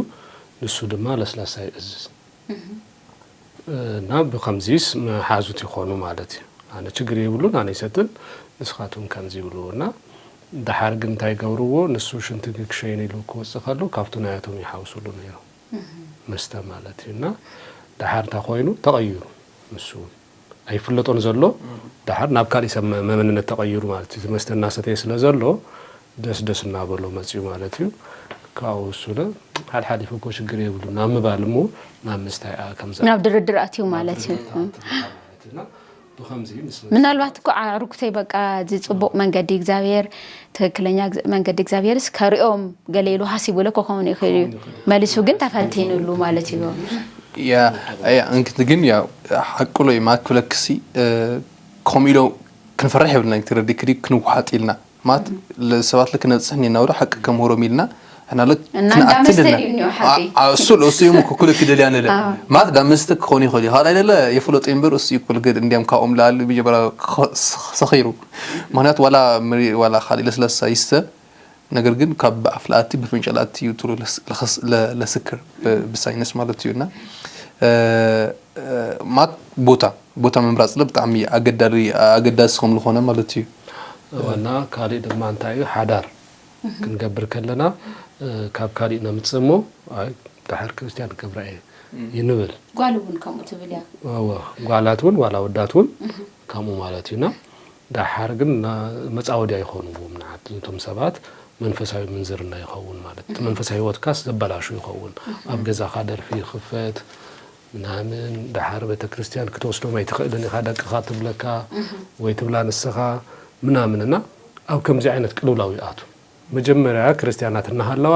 ንሱ ድማ ለስላሳ ይእዝዝ እና ብኸምዚስ መሓዙት ይኾኑ ማለት እዩ። ኣነ ችግር የብሉን፣ ኣነ ይሰትን፣ ንስኻትኩም ከምዚ ይብሉ እና ደሓር ግን እንታይ ይገብርዎ? ንሱ ሽንቲ ክሸይን ኢሉ ክወፅእ ከሎ ካብቱ ናያቶም ይሓውስሉ ነይሩ መስተ ማለት እዩ እና ደሓር እንታይ ኮይኑ ተቐይሩ ንሱ እውን ኣይፍለጦን ዘሎ ደሓር ናብ ካሊእ ሰብ መመንነት ተቐይሩ ማለት እዩ። እቲ መስተ እናሰተየ ስለ ዘሎ ደስ ደስ እናበሎ መፅዩ ማለት እዩ። ካብኡ እሱለ ሓድሓዲፉ እኮ ሽግር የብሉ ናብ ምባል እሞ ናብ ምስታይ ከምዛ ናብ ድርድር ኣትዩ ማለት እዩ። ብኸምዚ ምስ ምናልባት እኮ ኣዕሩክተይ በቃ እዚ ፅቡቅ መንገዲ እግዚኣብሔር ትክክለኛ መንገዲ እግዚኣብሔርስ ከሪኦም ገለ ኢሉ ሃሲቡ ለ ክኸውን ይኽእል እዩ። መሊሱ ግን ተፈንቲንሉ ማለት እዩ። ያ ያ እንክት ግን ያ ሓቅሎ እዩ ማክለክሲ ከምኡ ኢሎ ክንፈርሕ የብልና ትረዲ ክዲ ክንውሓጥ ኢልና ማለት ሰባት ልክ ነብፅሕ እኒና ወደ ሓቂ ከምህሮም ኢልና ሕና ልክ እና እንዳመስተል እዩ እኒኦ ሓቂ እሱ ለእሱ እዮም ኩኩል ክደልያ ነለ ማለት ዳመስተ ክኾን ይኽእል እዩ ካልኣይ ደለ የፍለጡ እምበር እሱ ይኩል ግን እንዲያም ካብኦም ላል ብጀበራ ሰኺሩ ምክንያቱ ዋላ ምሪ ዋላ ካልእ ለስለሳ ይስተ ነገር ግን ካብ ኣፍላኣቲ ብፍንጨላቲ እዩ ትሉ ለስክር ብሳይነስ ማለት እዩ እና ማት ቦታ ቦታ ምምራፅ ለ ብጣዕሚ ኣገዳሪ ኣገዳሲ ከም ዝኾነ ማለት እዩ ዋና ካሊእ ድማ እንታይ እዩ ሓዳር ክንገብር ከለና ካብ ካሊእ ነምፅእ እሞ ኣይ ዳሓር ክርስትያን ክገብራ እየ ይንብል ጓል እውን ከምኡ ትብል እያ ጓላት እውን ዋላ ወዳት እውን ከምኡ ማለት እዩና ዳሓር ግን መፃወድያ ይኾንዎም ንዓት እቶም ሰባት መንፈሳዊ ምንዝርና ይኸውን ማለት እቲ መንፈሳዊ ህይወትካስ ዘበላሹ ይኸውን ኣብ ገዛኻ ደርፊ ይኽፈት ምናምን ደሓር ቤተክርስትያን ክትወስዶም ኣይትኽእልን ኢኻ ደቅኻ ትብለካ ወይ ትብላ ንስኻ ምናምን እና ኣብ ከምዚ ዓይነት ቅልውላው ይኣቱ መጀመርያ ክርስትያናት እናሃለዋ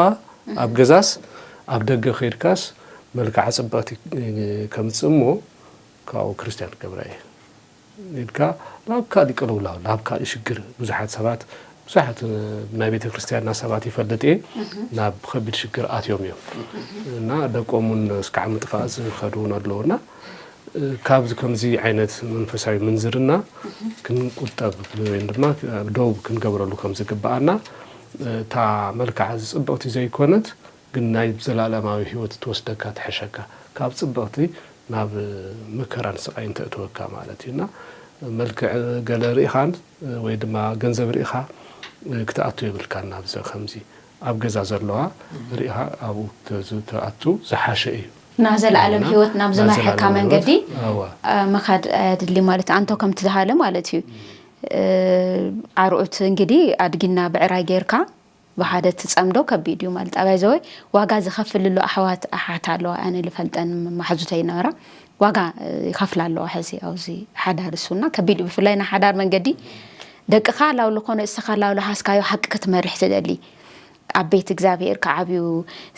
ኣብ ገዛስ ኣብ ደገ ከይድካስ መልክዓ ፅብቕቲ ከምፅእ እሞ ካብኡ ክርስትያን ክገብራ እየ ኢልካ ናብ ካሊእ ቅልውላው ናብ ካሊእ ሽግር ብዙሓት ሰባት ብዙሓት ናይ ቤተ ክርስቲያንና ሰባት ይፈልጥ እየ ናብ ከቢድ ሽግር ኣትዮም እዮም እና ደቆም እውን እስካዕ ምጥፋእ ዝኸዱ እውን ኣለዉ እና ካብዚ ከምዚ ዓይነት መንፈሳዊ ምንዝርና ክንቁጠብ ወይ ድማ ደው ክንገብረሉ ከም ዝግባኣና እታ መልክዓ ዝፅብቕቲ ዘይኮነት ግን ናይ ዘላለማዊ ህይወት ትወስደካ ትሕሸካ ካብ ፅብቕቲ ናብ መከራን ስቓይን ተእትወካ ማለት እዩ እና መልክዕ ገለ ርኢኻን ወይ ድማ ገንዘብ ርኢኻ ክትኣቱ የብልካን ናብዚ ከምዚ ኣብ ገዛ ዘለዋ ርኢኻ ኣብኡ ተዝ- ተኣቱ ዝሓሸ እዩ ናብ ዘለኣለም ህይወት ናብ ዝመርሐካ መንገዲ ምኻድ ኣድሊ ማለት ኣንቶ ከም ትዝሃለ ማለት እዩ ኣርዑት እንግዲ ኣድጊና ብዕራይ ጌርካ ብሓደ ትፀምዶ ከቢድ እዩ ማለት ኣባይ ዘወይ ዋጋ ዝኸፍልሉ ኣሕዋት ኣሓት ኣለዋ ኣነ ልፈልጠን ማሕዙተይ ነበራ ዋጋ ይኸፍላ ኣለዋ ሕዚ ኣብዚ ሓዳር እሱና ከቢድ እዩ ብፍላይ ና ሓዳር መንገዲ ደቅኻ ላው ልኾነ እስኻ ላው ልሓስካዮ ሓቂ ክትመርሕ ትደሊ ኣብ ቤት እግዚኣብሔር ክዓብዩ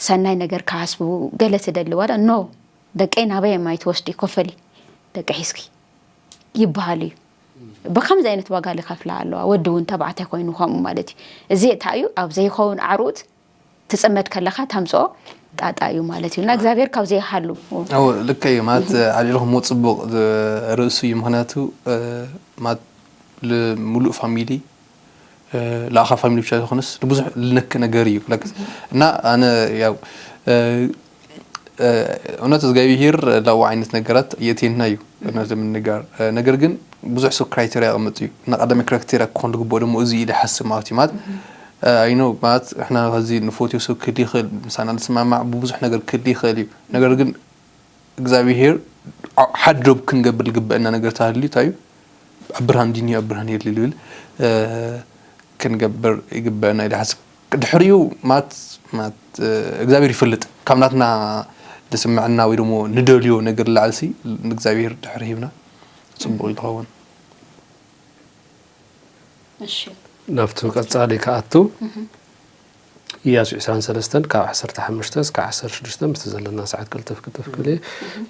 ሰናይ ነገር ክሓስቡ ገለ ትደሊ ዋላ ኖ ደቀይ ናበይ ማይ ትወስዲ ኮፈሊ ደቂ ሒዝኪ ይበሃል እዩ ብከምዚ ዓይነት ዋጋ ልከፍላ ኣለዋ ወዲ እውን ተባዕታይ ኮይኑ ከምኡ ማለት እዩ እዚ እንታይ እዩ ኣብ ዘይኸውን ዓርኡት ትፅመድ ከለካ ተምፅኦ ጣጣ እዩ ማለት እዩ እና እግዚኣብሔር ካብ ዘይሃሉ ልክ እዩ ማለት ኣልዒልኩም ፅቡቅ ርእሱ እዩ ምክንያቱ ማለት ሙሉእ ፋሚሊ ለኣኻ ፋሚሊ ብቻ ዝኾነስ ብዙሕ ልነክ ነገር እዩ እና ኣነ ያው እውነት እግዚኣብሄር ላው ዓይነት ነገራት የእትየና እዩ እውነት ንምንጋር ነገር ግን ብዙሕ ሰብ ክራይቴሪያ ያቐምጥ እዩ እና ቀዳሚ ክራይቴሪያ ክኾን ዝግብኦ ደግሞ እዚ ኢለ ሓስብ ማለት እዩ ማለት ኣይኖ ማለት ሕና ከዚ ንፎትዮ ሰብ ክል ይኽእል ምሳና ንስማማዕ ብብዙሕ ነገር ክል ይኽእል እዩ ነገር ግን እግዚኣብሄር ሓደ ዶብ ክንገብር ዝግበአና ነገር ተሃልዩ እንታይ እዩ ኣብ ብርሃን ዲንዮ ኣብ ብርሃን የድሊ ዝብል ክንገብር ይግበአና ኢለ ሓስብ ድሕሪኡ ማት ማት እግዚኣብሔር ይፈልጥ ካብ ናትና ዝስምዐና ወይ ደሞ ንደልዮ ነገር ላዕልሲ እግዚኣብሔር ድሕሪ ሂብና ፅቡቅ ይኸውን እሺ ናብቲ ቀጻሊ ከኣቱ ኢያሱ ዕስራን ሰለስተን ካብ ዓሰርተ ሓሙሽተ እስካብ ዓሰርተ ሽዱሽተ ምስቲ ዘለና ሰዓት ቅልጥፍ ቅልጥፍ ክብል እየ።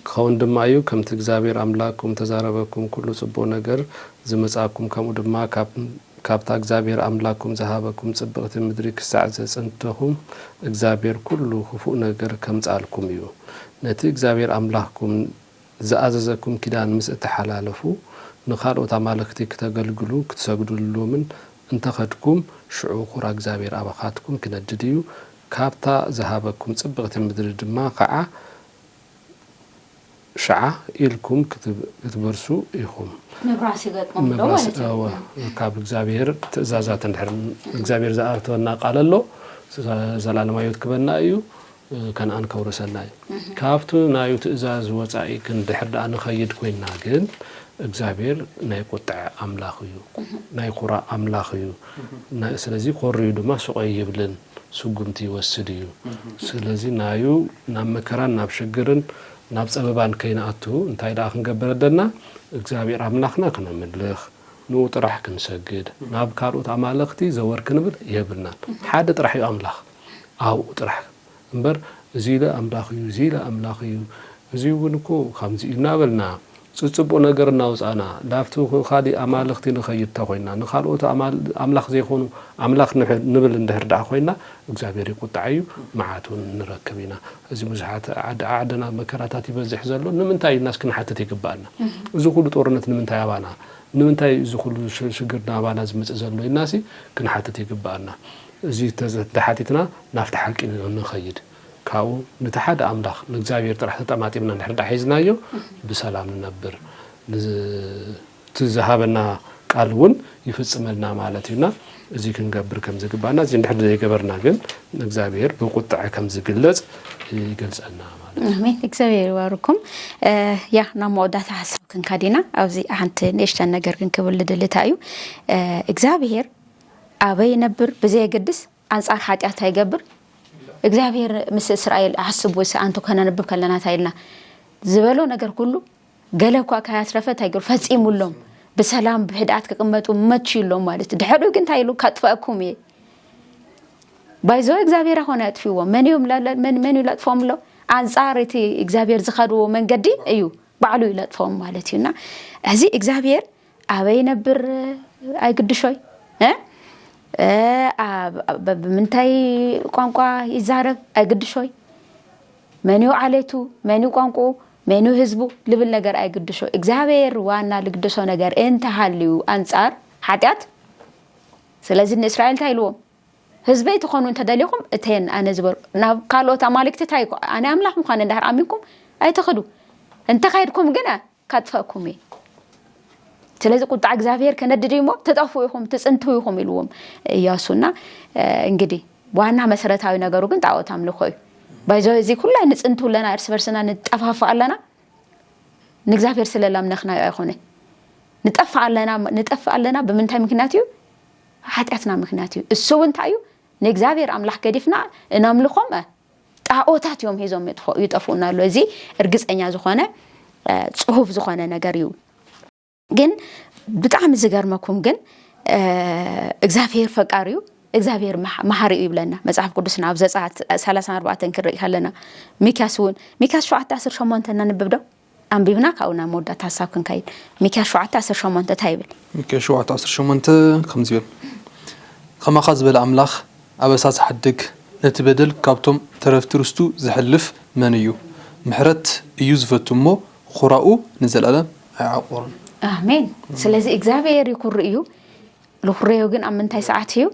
ክኸውን ድማ እዩ፣ ከምቲ እግዚኣብሔር ኣምላክኩም እተዛረበኩም ኩሉ ጽቡቕ ነገር ዝመጽኣኩም፣ ከምኡ ድማ ካብ፣ ካብታ እግዚኣብሔር ኣምላክኩም ዝሃበኩም ጽብቕቲ ምድሪ ክሳዕ ዘጽንተኹም፣ እግዚኣብሔር ኩሉ ክፉእ ነገር ከምጽኣልኩም እዩ። ነቲ እግዚኣብሔር ኣምላክኩም ዝኣዘዘኩም ኪዳን ምስ እተሓላለፉ፣ ንኻልኦት ኣማልኽቲ ክተገልግሉ ክትሰግዱሎምን እንተ ኸድኩም፣ ሽዑ ኹራ እግዚኣብሔር ኣባኻትኩም ክነድድ እዩ፣ ካብታ ዝሃበኩም ጽብቕቲ ምድሪ ድማ ኸዓ ሽዓ ኢልኩም ክትብ- ክትበርሱ ኢኹም። ምብራስ ይገጥሞም ኣሎ ምብራስ ማለት እዩ። እወ፣ ካብ እግዚኣብሔር ትእዛዛት እንድሕር እግዚኣብሔር ዝኣተወና ቃል ኣሎ፣ ዘ- ዘላለማዊ ህይወት ክበና እዩ። ከነኣን ከውርሰና እዩ። ካብቲ ናዩ ትእዛዝ ወፃኢ ክንድሕር ደኣ ንኸይድ ኮይንና ግን እግዚኣብሔር ናይ ቁጥዐ ኣምላኽ እዩ፣ ናይ ኩራእ ኣምላኽ እዩ። ና- ስለዚ ኮርዩ ድማ ስቕ ኣይብልን፣ ስጉምቲ ይወስድ እዩ። ስለዚ ናዩ ናብ መከራን ናብ ሽግርን ናብ ፀበባን ከይንኣቱ እንታይ ደኣ ክንገብር ኣለና? እግዚኣብሔር ኣምላኽና ክነምልኽ፣ ንኡ ጥራሕ ክንሰግድ፣ ናብ ካልኦት ኣማልኽቲ ዘወር ክንብል የብልናን። ሓደ ጥራሕ እዩ ኣምላኽ፣ ኣብኡ ጥራሕ እምበር እዚ ኢለ ኣምላኽ እዩ፣ እዚ ኢለ ኣምላኽ እዩ፣ እዚ እውን እኮ ከምዚ እዩ እናበልና ፅፅቡቕ ነገር እናውፃእና ላብቲ ካልእ ኣማልኽቲ ንኸይድ ተኾይንና ንኻልኦት ኣማል- ኣምላኽ ዘይኮኑ ኣምላኽ ንሕ- ንብል እንድሕር ደኣ ኮይንና እግዚኣብሔር ይቁጣዕ እዩ፣ መዓት እውን ንረክብ ኢና። እዚ ብዙሓት ዓዲ ዓድና መከራታት ይበዝሕ ዘሎ ንምንታይ ኢልናስ ክንሓትት ይግባኣና። እዚ ኩሉ ጦርነት ንምንታይ ኣባና? ንምንታይ እዚ ኩሉ ሽ- ሽግር ናባና ዝመፅእ ዘሎ ኢልናሲ ክንሓትት ይግባኣና። እዚ ተዘ- ተሓቲትና ናብቲ ሓቂ ን- ንኸይድ። ካብኡ ነቲ ሓደ ኣምላኽ ንእግዚኣብሔር ጥራሕ ተጠማጢምና እንድሕር ደኣ ሒዝናዮ ብሰላም ንነብር። ንዝ- እቲ ዝሃበና ቃል እውን ይፍፅመልና ማለት እዩና እዚ ክንገብር ከም ዝግባና እዚ እንድሕር ዘይገበርና ግን እግዚኣብሔር ብቁጥዐ ከም ዝግለፅ ይገልፀልና ማለት እዩ። ኣሜን እግዚኣብሔር ይባርኩም ያ ናብ መወዳእታ ሓሳብ ክንካድ ኢና ኣብዚ ሓንቲ ንእሽተን ነገር ግን ክብል ልደሊ እንታይ እዩ እግዚኣብሔር ኣበይ ይነብር ብዘየገድስ ኣንፃር ሓጢኣት ኣይገብር እግዚኣብሔር ምስ እስራኤል ኣሕስቡ ስ ኣንቱ ከነንብብ ከለና እንታይ ኢልና ዝበሎ ነገር ኩሉ ገለ እኳ ካያትረፈ እንታይ ገሩ ፈጺሙሎም ብሰላም ብህድኣት ክቕመጡ መችዩሎም ማለት እዩ። ድሕሪኡ ግን እንታይ ኢሉ ካጥፍኣኩም እየ። ባይዞ እግዚኣብሔር ኣኾነ ኣጥፊዎም መን እዮም ላለ- መን መን እዩ ለጥፎም ኣሎ ኣንጻር እቲ እግዚኣብሔር ዝኸድዎ መንገዲ እዩ ባዕሉ እዩ ለጥፎም ማለት እዩና እዚ እግዚኣብሔር ኣበይ ነብር ኣይግድሾይ እ እ፣ ኣብ- ኣብ- ብምንታይ ቋንቋ ይዛረብ ኣይግድሾይ። መን እዩ ዓሌቱ፣ መን እዩ ቋንቋኡ፣ መን እዩ ህዝቡ ልብል ነገር ኣይግድሾ። እግዚኣብሔር ዋና ልግድሶ ነገር እንተሃልዩ ኣንጻር ሓጢኣት። ስለዚ ንእስራኤል እንታይ ኢልዎም? ህዝበይ ትኾኑ እንተደሊኹም እተን ኣነ ዝበሩ ናብ ካልኦት ኣማልክቲ እንታይ ይኮ- ኣነ ኣምላኽ ምዃነ እንዳሕር ኣሚንኩም ኣይትኽዱ። እንተኻይድኩም ግና ካጥፈእኩም እየ። ስለዚ ቁጣ እግዚኣብሔር ከነድድ እዩ እሞ ትጠፍኡ ኢኹም፣ ትጽንቱ ኢኹም ኢልዎም እያሱና። እ፣ እንግዲህ ዋና መሰረታዊ ነገሩ ግን ጣዖት ኣምልኾ እዩ። ባይዞ እዚ ኩላይ ንጽንቱ ኣለና፣ እርስ በርስና ንጠፋፋ ኣለና። ንእግዚኣብሔር ስለ ላምነኽናዮ ኣይኮነ። ንጠፍእ ኣለና፣ ንጠፍእ ኣለና ብምንታይ ምክንያት እዩ? ሓጢኣትና ምክንያት እዩ። እሱ እውን እንታይ እዩ? ንእግዚኣብሔር ኣምላኽ ገዲፍና እናምልኾም ጣዖታት እዮም ሒዞም ይጥፎ- ይጠፍኡና ኣሎ። እዚ እርግጸኛ ዝኾነ፣ እ፣ ጽሁፍ ዝኾነ ነገር እዩ። ግን ብጣዕሚ ዝገርመኩም ግን፣ እ፣ እግዚኣብሔር ፈቃር እዩ፣ እግዚኣብሔር መሓ- መሓሪ እዩ ይብለና መጽሓፍ ቅዱስና ኣብ ዘጸኣት ሰላሳን ኣርባዕተን ክንርኢ ከለና። ሚክያስ እውን፣ ሚክያስ ሸውዓተ ዓሰርተ ሸሞንተ እናንብብ ዶ? ኣንቢብና ካብኡ ናብ መወዳእታ ሓሳብ ክንከይድ። ሚክያስ ሸውዓተ ዓሰርተ ሸሞንተ እንታይ ይብል? ሚክያስ ሸውዓተ ዓሰርተ ሸሞንተ ከምዚ ይብል፣ ከማኻ ዝበለ ኣምላኽ ኣበሳ ዝሓድግ፣ ነቲ በደል ካብቶም ተረፍቲ ርስቱ ዘሕልፍ መን እዩ? ምሕረት እዩ ዝፈቱ እሞ፣ ኹራኡ ንዘለኣለም ኣይዓቑርን። ኣሜን። ስለዚ እግዚኣብሔር ይኩሪ እዩ። ልኹረዮ ግን ኣብ ምንታይ ሰዓት እዩ?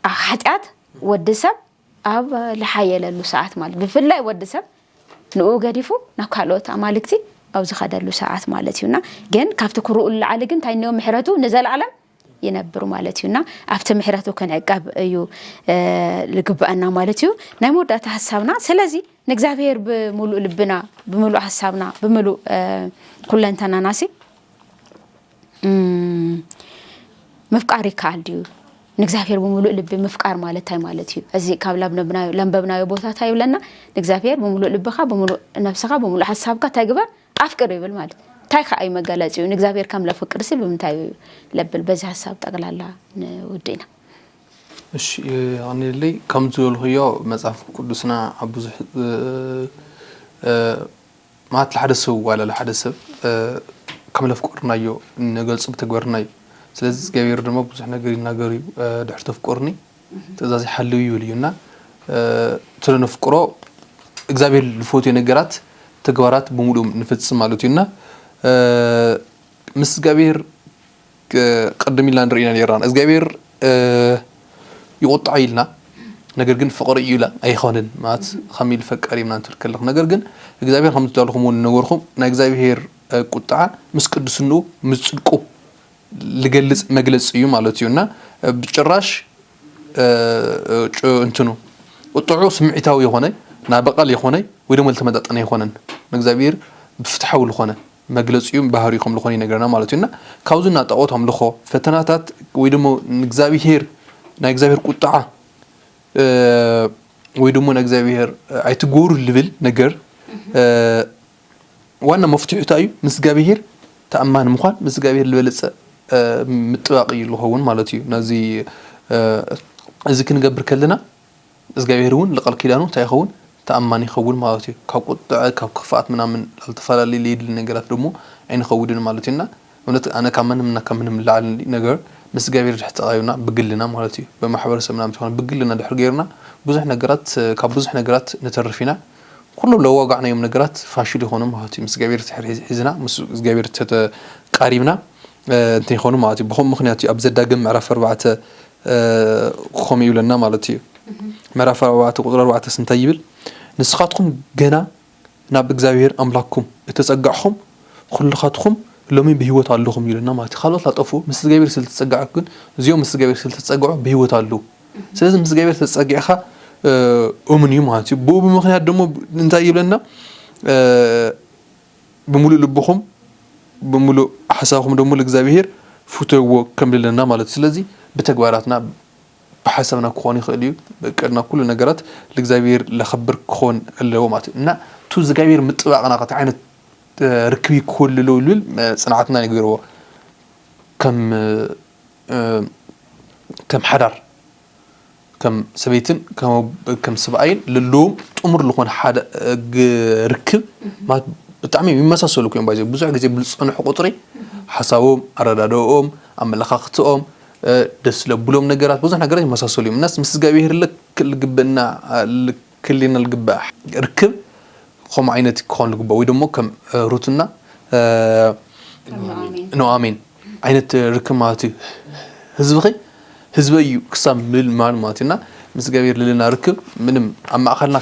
ኣብ ሓጢኣት ወዲ ሰብ ኣብ ልሓየለሉ ሰዓት ማለት፣ ብፍላይ ወዲ ሰብ ንኡ ገዲፉ ናብ ካልኦት ኣማልክቲ ኣብ ዝኸደሉ ሰዓት ማለት እዩና። ግን ካብቲ ክርኡ ንላዕሊ ግን እንታይ እኒኦ? ምሕረቱ ንዘለኣለም ይነብር ማለት እዩና። ኣብቲ ምሕረቱ ክንዕቀብ እዩ፣ እ፣ ዝግበአና ማለት እዩ። ናይ መወዳእታ ሓሳብና፣ ስለዚ ንእግዚኣብሔር ብምሉእ ልብና፣ ብምሉእ ሓሳብና፣ ብምሉእ፣ እ፣ ኩለንተናናሲ እም፣ ምፍቃር ይከኣል ድዩ? ንእግዚኣብሔር ብምሉእ ልቢ ምፍቃር ማለት እንታይ ማለት እዩ? እዚ ካብ ላብነብናዮ- ለንበብናዮ ቦታ እንታይ ይብለና? ንእግዚኣብሔር ብምሉእ ልብኻ፣ ብምሉእ ነብስኻ፣ ብምሉእ ሓሳብካ እንታይ ግበር? ኣፍቅር ይብል ማለት። እንታይ ከኣ እዩ መገለጺኡ? ንእግዚኣብሔር ከም ለፍቅር ሲል ብምንታይ እዩ ለብል? በዚ ሓሳብ ጠቅላላ ንውድእና። እሺ፣ የቐንየለይ። ከም ዝበልኽዮ መጽሓፍ ቅዱስና ኣብ ብዙሕ፣ እ፣ እ፣ ማለት ለሓደ ሰብ ዋላ ለሓደ ሰብ፣ እ፣ ከም ለፍቀርናዮ ንገልጾ ብተግባርና እዩ። ስለዚ እግዚኣብሔር ድማ ብዙሕ ነገር ይናገር እዩ፣ እ፣ "ድሕር ተፍቀሩኒ ትእዛዝ ይሓልው" ይብል እዩ እና፣ እ፣ ስለ ነፍቅሮ እግዚኣብሔር ዝፈትዮ ነገራት ተግባራት ብምሉእ ንፍጽም ማለት እዩ እና፣ እ፣ ምስ እግዚኣብሔር ቅ- ቅድም ኢልና ንርእይና ነርና። እግዚኣብሔር፣ እ፣ ይቁጣዕ ኢልና፣ ነገር ግን ፍቕሪ እዩ ኢላ ኣይኾንን። ማለት ከም ኢሉ ፈቃሪ ምናምን ትብል ከለኹ፣ ነገር ግን እግዚኣብሔር ከም ዝዳለኹም እውን ነገርኩም፣ ናይ እግዚኣብሔር፣ እ፣ ቁጣዓ ምስ ቅድስንኡ፣ ምስ ጽድቁ ልገልጽ መግለጺ እዩ ማለት እዩ። እና፣ እ፣ ብጭራሽ፣ እ፣ እ፣ ጭ-፣ እንትኑ፣ ቁጥዑ ስምዒታዊ የኾነ፣ ናይ በቐል የኾነ፣ ወይ ደሞ ልተመጣጠነ የኾነን። ንእግዚኣብሔር ብፍትሓዊ ልኾነ መግለጺኡን ባህሪኡ ከም ልኾነ ይነግረና ማለት እዩ። እና ካብዚ ናይ ጣዖት ኣምልኾ ፈተናታት ወይ ደሞ ንእግዚኣብሔር፣ ናይ እግዚኣብሔር ቁጥዓ፣ እ፣ ወይ ደሞ ናይ እግዚኣብሔር ኣይትግበሩ ልብል ነገር፣ እ፣ ዋና መፍትሒ እንታይ እዩ? ምስ እግዚኣብሔር ተኣማኒ ምዃን፣ ምስ እግዚኣብሔር ዝበለጸ፣ እ፣ ምጥባቕ እዩ ልኸውን ማለት እዩ። ነዚ፣ እ፣ እዚ ክንገብር ከለና እግዚኣብሔር እውን ልቃል ኪዳኑ እንታይ ይኸውን? ተኣማኒ ይኸውን ማለት እዩ። ካብ ቁጥዐ፣ ካብ ክፍኣት ምናምን፣ ላልተፈላለዩ ለይድሊ ነገራት ደሞ ኣይንኸውድን ማለት እዩ። እና እውነት ኣነ ካብ ምንም እና ካብ ምንም ላዕሊ ነገር ምስ እግዚኣብሔር ድሕር ተቓሪብና ብግልና ማለት እዩ። ብማሕበረሰብ ምናምን ተኾነ ብግልና ድሕር ገይርና ብዙሕ ነገራት፣ ካብ ብዙሕ ነገራት ንተርፍ ኢና። ኩሎም ለዋጋዕናዮም ነገራት ፋሽል ይኾኑ ማለት እዩ። ምስ እግዚኣብሔር ድሕር ሒዝ-፣ ሒዝና፣ ምስ እግዚኣብሔር ተተቃሪብና፣ እ፣ እንተይኾኑ ማለት እዩ። ብኸምኡ ምኽንያት እዩ ኣብ ዘዳግም ምዕራፍ ኣርባዕተ፣ እ፣ ከምኡ ይብለና ማለት እዩ። ምዕራፍ ኣርባዕተ ቁጽሪ ኣርባዕተ እንታይ ይብል? "ንስኻትኩም ገና ናብ እግዚኣብሔር ኣምላኽኩም እተጸጋዕኹም ኩልኻትኩም ሎሚ ብህይወት ኣለኹም" ይብለና ማለት እዩ። ካልኦት ላጠፉ ምስ እግዚኣብሔር ስለ ተጸጋዑ ግን እዚኦም ምስ እግዚኣብሔር ስለ ተጸግዑ ብህይወት ኣለዉ። ስለዚ ምስ እግዚኣብሔር ተጸጊዕኻ፣ እ፣ እሙን እዩ ማለት እዩ። ብኡ ብምኽንያት ደሞ እንታይ ይብለና? እ፣ "ብምሉእ ልብኹም ብምሉእ ሓሳብኩም ደሞ ለእግዚኣብሔር ፍተውዎ" ከም ዝብለና ማለት እዩ። ስለዚ ብተግባራትና ብሓሳብና ክኾን ይኽእል እዩ። በቃ፣ እና ኩሉ ነገራት ለእግዚኣብሔር ለኸብር ክኾን ኣለዎ ማለት እዩ። እና እቱ እግዚኣብሔር ምጥባቕና ከቲ ዓይነት፣ እ፣ ርክብ ክህሉ ኣለዎ ልብል፣ እ፣ ጽንዓትና ንግበርዎ። ከም፣ እ፣ ከም ሓዳር፣ ከም ሰበይትን ከም፣ ከም ሰብኣይን ለለዎም ጥሙር ዝኾነ ሓደ፣ እ፣ ግ-፣ ርክብ ማለት ብጣዕሚ ይመሳሰሉ እዮም። ባይዘ ብዙሕ ግዜ ብዝጸንሑ ቁጽሪ ሓሳቦም፣ ኣረዳድኦም፣ ኣመለኻኽትኦም፣ ደስ ለብሎም ነገራት ብዙሕ ነገራት ይመሳሰሉ እዮም። እናስ ምስ እግዚኣብሔር ልክ ልግበና ልክልና ልግባእ ርክብ ከም ዓይነት ክኾን ልግባእ ወይ ደሞ ከም ሩትና ኖኣሜን ዓይነት ርክብ ማለት እዩ። ህዝብኺ ህዝበይ እዩ ክሳብ ምብል ማን ማለት እዩና ምስ እግዚኣብሔር ልልና ርክብ ምንም ኣብ ማእኸልና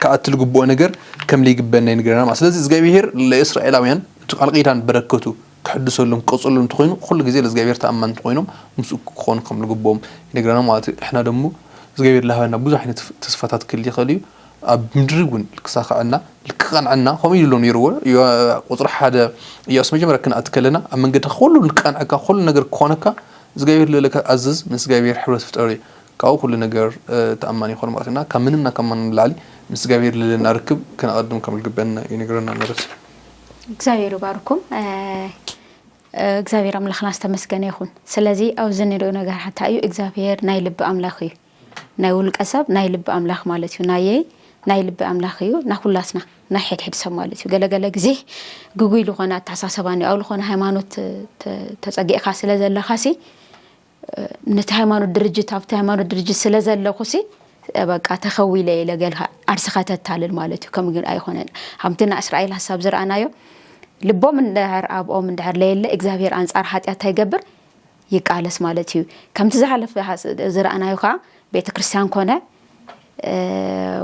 ክኣቲ ልግብኦ ነገር ከም ልይግበና ይንግረና ማለት። ስለዚ እግዚኣብሔር ለእስራኤላውያን እቲ ቃል ቂዳን በረከቱ ክሕድሰሎም ክቀፅሎም እንተኮይኑ ኩሉ ግዜ ለእግዚኣብሔር ተኣማን እንተኮይኖም ምስኡ ክኾኑ ከም ልግብኦም ይነግረና ማለት እዩ። እሕና ደሞ እግዚኣብሔር ላሃበና ብዙሕ ዓይነት ተስፋታት ክል ይኽእል እዩ። ኣብ ምድሪ እውን ልክሳኸዐና ልክቀንዐና ከምኡ ኢሉ ነይርዎ። ቁፅሪ ሓደ ኢያሱ መጀመርያ ክንኣቲ ከለና ኣብ መንገዲ ኩሉ ልቀንዐካ ኩሉ ነገር ክኾነካ እግዚኣብሔር ልእለካ ኣዝዝ ምስ እግዚኣብሔር ሕብረት ፍጠሪ ካብኡ ኩሉ ነገር ተኣማን ይኾን ማለት እና ካብ ምንም ናብ ከማን ንላዕሊ ምስ እግዚኣብሔር ልልና ርክብ ክነቐድም ከም ልግበን ይነግረና ንርስ። እግዚኣብሔር ይባርኩም። እግዚኣብሔር ኣምላኽና ዝተመስገነ ይኹን። ስለዚ ኣብዚ ንሪኦ ነገር ሓታ እዩ እግዚኣብሔር ናይ ልቢ ኣምላኽ እዩ። ናይ ውልቀ ሰብ ናይ ልቢ ኣምላኽ ማለት እዩ። ናየይ ናይ ልቢ ኣምላኽ እዩ ናኩላትና ናይ ሕድሕድ ሰብ ማለት እዩ። ገለገለ ግዜ ግጉይ ልኾነ ኣተሓሳሰባ ኒ ኣብ ልኾነ ሃይማኖት ተፀጊዕካ ስለ ዘለኻ ሲ ነቲ ሃይማኖት ድርጅት ኣብቲ ሃይማኖት ድርጅት ስለ ዘለኹ ሲ በቃ ተኸዊለ ኢለ ገልካ ዓርስኻ ተታልል ማለት እዩ። ከምኡ ግን ኣይኾነን። ከምቲ ና እስራኤል ሀሳብ ዝረኣናዮ ልቦም እንድሕር ኣብኦም እንድሕር ለየለ እግዚኣብሔር ኣንጻር ሓጢኣት እንታይ ይገብር ይቃለስ ማለት እዩ። ከምቲ ዝሓለፈ ዝረኣናዮ ከዓ ቤተ ክርስቲያን ኮነ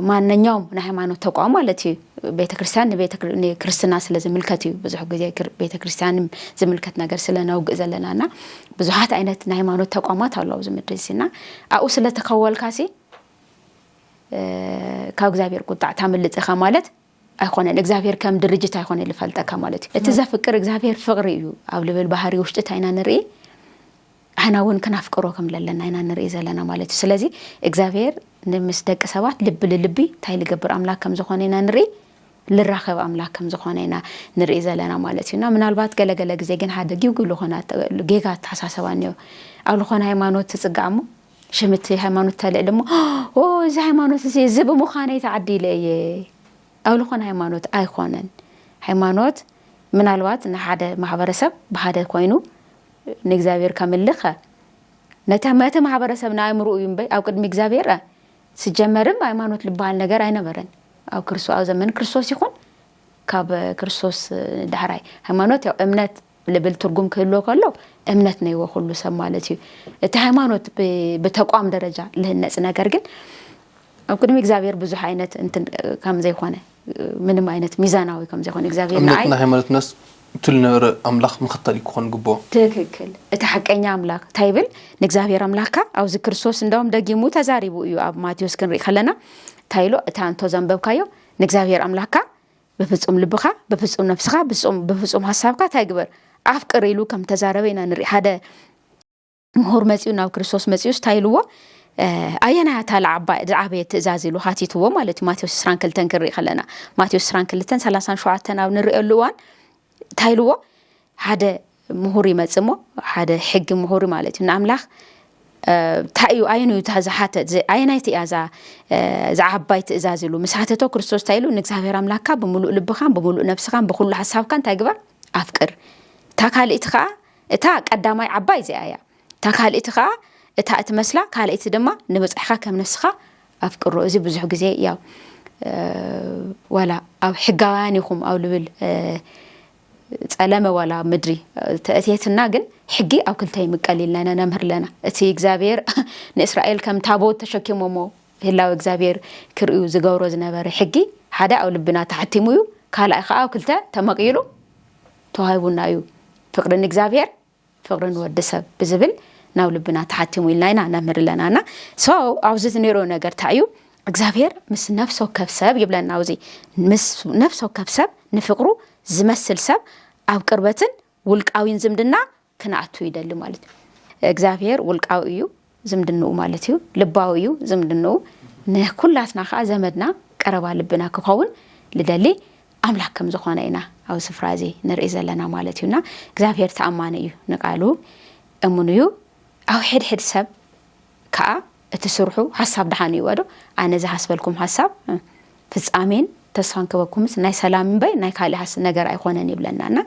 ማንኛውም ናይ ሃይማኖት ተቋም ማለት እዩ። ቤተ ክርስቲያን ንቤተ ክርስትና ስለ ዝምልከት እዩ። ብዙሕ ግዜ ቤተ ክርስቲያን ዝምልከት ነገር ስለ ነውግእ ዘለና እና ብዙሓት ዓይነት ናይ ሃይማኖት ተቋማት ኣለዉ ኣብዚ ምድሪ እዚ እና ኣብኡ ስለ ተኸወልካ ሲ ካብ እግዚኣብሔር ቁጣዕ ታምልጥ ኢኻ ማለት ኣይኮነን። እግዚኣብሔር ከም ድርጅት ኣይኮነ ልፈልጠካ ማለት እዩ። እቲ ዘፍቅር እግዚኣብሔር ፍቅሪ እዩ ኣብ ልብል ባህሪ ውሽጢ ታይና ንርኢ ኣሕና እውን ክናፍቅሮ ከም ለለና ኢና ንርኢ ዘለና ማለት እዩ። ስለዚ እግዚኣብሔር ንምስ ደቂ ሰባት ልቢ ልልቢ እንታይ ልገብር ኣምላክ ከም ዝኾነ ኢና ንርኢ ልራኸብ ኣምላክ ከም ዝኾነ ኢና ንርኢ ዘለና ማለት እዩ። እና ምናልባት ገለገለ ግዜ ግን ሓደ ጊውጊ ዝኾነ ጌጋ ኣተሓሳሰባ እኒኦ ኣብ ዝኾነ ሃይማኖት ትፅጋዕ እሞ ሽምቲ ሃይማኖት ተልዕል እሞ ኦ እዚ ሃይማኖት እዚ እዚ ብምዃነይ ተዓዲለ እየ ኣብ ዝኾነ ሃይማኖት ኣይኮነን። ሃይማኖት ምናልባት ንሓደ ማሕበረሰብ ብሓደ ኮይኑ ንእግዚኣብሔር ከምልኸ ነቲ መቲ ማሕበረሰብ ንኣእምርኡ እዩ እምበይ ኣብ ቅድሚ እግዚኣብሔር ስጀመርም ሃይማኖት ልበሃል ነገር ኣይነበረን። ኣብ ክርስቶ ኣብ ዘመን ክርስቶስ ይኹን ካብ ክርስቶስ ዳሕራይ ሃይማኖት ያው እምነት ልብል ትርጉም ክህልዎ ከሎ እምነት ነይዎ ኩሉ ሰብ ማለት እዩ። እቲ ሃይማኖት ብተቋም ደረጃ ልህነፅ ነገር ግን ኣብ ቅድሚ እግዚኣብሔር ብዙሕ ዓይነት እንትን ከም ዘይኮነ ምንም ዓይነት ሚዛናዊ ከም ዘይኮነ እግዚኣብሔር ንዓይ እምነትና ሃይማኖትናስ እቲ ልነበረ ኣምላኽ ምኽታል እዩ ክኾን ግብኦ። ትክክል። እቲ ሓቀኛ ኣምላኽ እንታይ ይብል ንእግዚኣብሔር ኣምላኽካ ኣብዚ ክርስቶስ እንደውም ደጊሙ ተዛሪቡ እዩ ኣብ ማቴዎስ ክንርኢ ከለና እንታይ ኢሎ እታ እንቶ ዘንበብካዮ ንእግዚኣብሔር ኣምላኽካ ብፍጹም ልብኻ ብፍጹም ነፍስኻ ብፍጹም ብፍጹም ሓሳብካ እንታይ ግበር ኣፍቅር ኢሉ ከም ተዛረበ ኢና ንርኢ ሓደ ምሁር መጺኡ ናብ ክርስቶስ መጺኡስ እንታይ ኢልዎ ኣየናይ እታ ዝዓበየ ትእዛዝ ኢሉ ሓቲትዎ ማለት እዩ ማቴዎስ ዕስራን ክልተን ክንርኢ ከለና ማቴዎስ ዕስራን ክልተን ሰላሳን ሸውዓተን ኣብ ንርእየሉ እዋን እንታይ ኢልዎ ሓደ ምሁር ይመጽእ እሞ ሓደ ሕጊ ምሁር ማለት እዩ ንኣምላኽ እንታይ እዩ ኣየን እዩ ዝሓተት ኣየናይቲ እያ እዛ ዝዓባይ ትእዛዝ ኢሉ ምስ ሓተቶ ክርስቶስ እንታይ ኢሉ ንእግዚኣብሔር ኣምላክካ ብምሉእ ልብኻን ብምሉእ ነብስኻን ብኩሉ ሓሳብካ እንታይ ግበር ኣፍቅር እታ ካልእቲ ከዓ እታ ቀዳማይ ዓባይ እዚኣ እያ እታ ካልእቲ ከዓ እታ እትመስላ ካልእቲ ድማ ንብፅሕኻ ከም ነብስኻ ኣፍቅሮ እዚ ብዙሕ ግዜ ያው ዋላ ኣብ ሕጋውያን ይኹም ኣብ ልብል ጸለመ ዋላ ምድሪ ተእትየትና ግን ሕጊ ኣብ ክልተ ይምቀል ኢልና ኢና ነምህር ኣለና። እቲ እግዚኣብሔር ንእስራኤል ከም ታቦት ተሸኪሞሞ ህላዊ እግዚኣብሔር ክርእዩ ዝገብሮ ዝነበረ ሕጊ ሓደ ኣብ ልብና ተሓቲሙ እዩ። ካልኣይ ከዓ ኣብ ክልተ ተመቂሉ ተዋሂቡና እዩ። ፍቅሪ ንእግዚኣብሔር ፍቅሪ ንወዲ ሰብ ብዝብል ናብ ልብና ተሓቲሙ ኢልና ኢና ነምህር ኣለና እና so ኣብዚ ዝነይሮ ነገር እንታይ እዩ እግዚኣብሔር ምስ ነፍስ ወከፍ ሰብ ይብለና ኣብዚ ምስ ነፍስ ወከፍ ሰብ ንፍቅሩ ዝመስል ሰብ ኣብ ቅርበትን ውልቃዊን ዝምድና ክነኣቱ ይደሊ ማለት እዩ። እግዚኣብሔር ውልቃዊ እዩ ዝምድንኡ ማለት እዩ፣ ልባዊ እዩ ዝምድንኡ፣ ንኩላትና ከዓ ዘመድና ቀረባ ልብና ክኸውን ልደሊ ኣምላክ ከም ዝኾነ ኢና ኣብ ስፍራ እዚ ንርኢ ዘለና ማለት እዩ። እና እግዚኣብሔር ተኣማኒ እዩ፣ ንቃሉ እሙን እዩ። ኣብ ሕድሕድ ሰብ ከዓ እቲ ስርሑ ሓሳብ ደሓን እዩ ዶ? ኣነ ዝሃስበልኩም ሓሳብ ፍጻሜን ተስፋን ክበኩምስ ናይ ሰላም እምበይ ናይ ካልእ ነገር ኣይኮነን ይብለና እና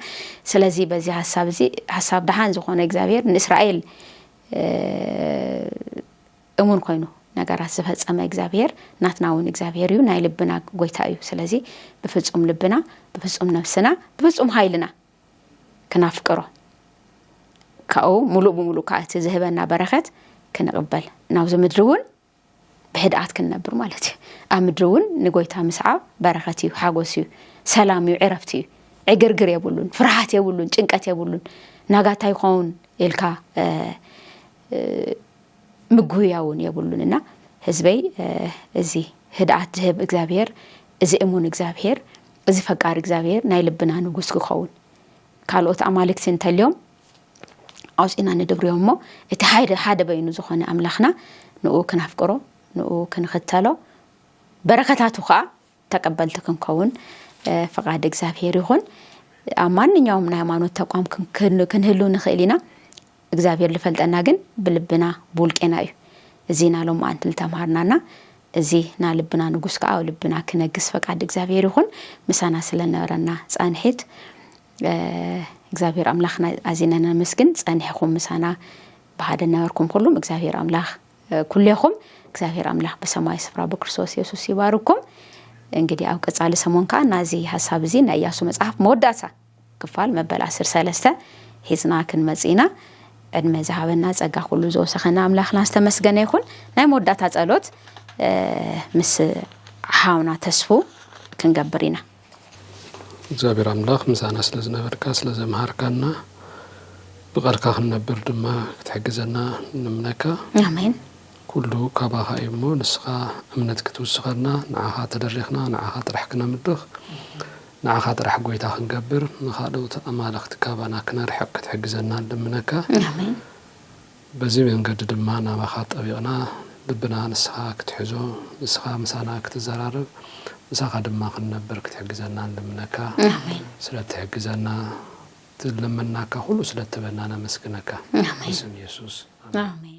ስለዚ በዚ ሓሳብ እዚ ሓሳብ ደሓን ዝኾነ እግዚኣብሔር ንእስራኤል እሙን ኮይኑ ነገራት ዝፈጸመ እግዚኣብሔር ናትና እውን እግዚኣብሔር እዩ፣ ናይ ልብና ጎይታ እዩ። ስለዚ ብፍጹም ልብና፣ ብፍጹም ነፍስና፣ ብፍጹም ኃይልና ክናፍቅሮ፣ ካብኡ ሙሉእ ብሙሉእ ከዓ እቲ ዝህበና በረኸት ክንቕበል፣ ናብዚ ምድሪ እውን ብህድኣት ክንነብር ማለት እዩ። ኣብ ምድሪ እውን ንጎይታ ምስዓብ በረኸት እዩ፣ ሓጎስ እዩ፣ ሰላም እዩ፣ ዕረፍቲ እዩ። ዕግርግር የብሉን፣ ፍርሃት የብሉን፣ ጭንቀት የብሉን። ናጋታይ ይኸውን ኢልካ ምጉያውን የብሉን። እና ህዝበይ፣ እዚ ህድኣት ዝህብ እግዚኣብሔር፣ እዚ እሙን እግዚኣብሔር፣ እዚ ፈቃር እግዚኣብሔር ናይ ልብና ንጉስ ክኸውን፣ ካልኦት ኣማልክቲ እንተልዮም ኣውፂና ንድብርዮም እሞ፣ እቲ ሓደ በይኑ ዝኾነ ኣምላኽና ንኡ ክናፍቅሮ፣ ንኡ ክንኽተሎ፣ በረከታቱ ከዓ ተቀበልቲ ክንከውን ፍቃድ እግዚኣብሔር ይኹን። ኣብ ማንኛውም ናይ ሃይማኖት ተቋም ክንህሉ ንኽእል ኢና። እግዚኣብሔር ዝፈልጠና ግን ብልብና ብውልቄና እዩ። እዚ ና ሎም ኣንት ዝተምሃርናና፣ እዚ ና ልብና ንጉስ ከዓ ኣብ ልብና ክነግስ ፈቃድ እግዚኣብሔር ይኹን። ምሳና ስለነበረና ፃንሒት እግዚኣብሔር ኣምላኽና ኣዚና ነመስግን። ጸኒሕኹም ምሳና ብሓደ ነበርኩም ኩሉም እግዚኣብሔር ኣምላኽ ኩሌኹም እግዚኣብሔር ኣምላኽ ብሰማይ ስፍራ ብክርስቶስ የሱስ ይባርኩም። እንግዲህ ኣብ ቀጻሊ ሰሞን ከዓ ናዚ ሐሳብ እዚ ናይ ኢያሱ መጽሓፍ መወዳእታ ክፋል መበል ዓሰርተ ሰለስተ ሒዝና ክንመጽእ ኢና። ዕድመ ዝሃበና ጸጋ ኩሉ ዝወሰኸና ኣምላኽና ዝተመስገነ ይኹን። ናይ መወዳእታ ጸሎት ምስ ሓውና ተስፉ ክንገብር ኢና። እግዚኣብሔር ኣምላኽ ምሳና ስለ ዝነበርካ ስለ ዘምሃርካና ብቃልካ ክንነብር ድማ ክትሕግዘና ንምነካ። ኣሜን። ኩሉ ካባኻ እዩ እሞ ንስኻ እምነት ክትውስኸልና ንዓኻ ተደሪኽና ንዓኻ ጥራሕ ክነምልኽ ንዓኻ ጥራሕ ጎይታ ክንገብር ንኻልኦት ኣማልኽቲ ካባና ክነርሕቕ ክትሕግዘና ንምነካ። ኣሜን። በዚ መንገዲ ድማ ናባኻ ጠቢቕና ልብና ንስኻ ክትሕዞ ንስኻ ምሳና ክትዘራረብ ምሳኻ ድማ ክንነብር ክትሕግዘና ንልምነካ። ኣሜን። ስለ እትሕግዘና ትለመናካ ኩሉ ስለ እትበና ነመስግነካ። ኣሜን። ብስም የሱስ ኣሜን። ኣሜን።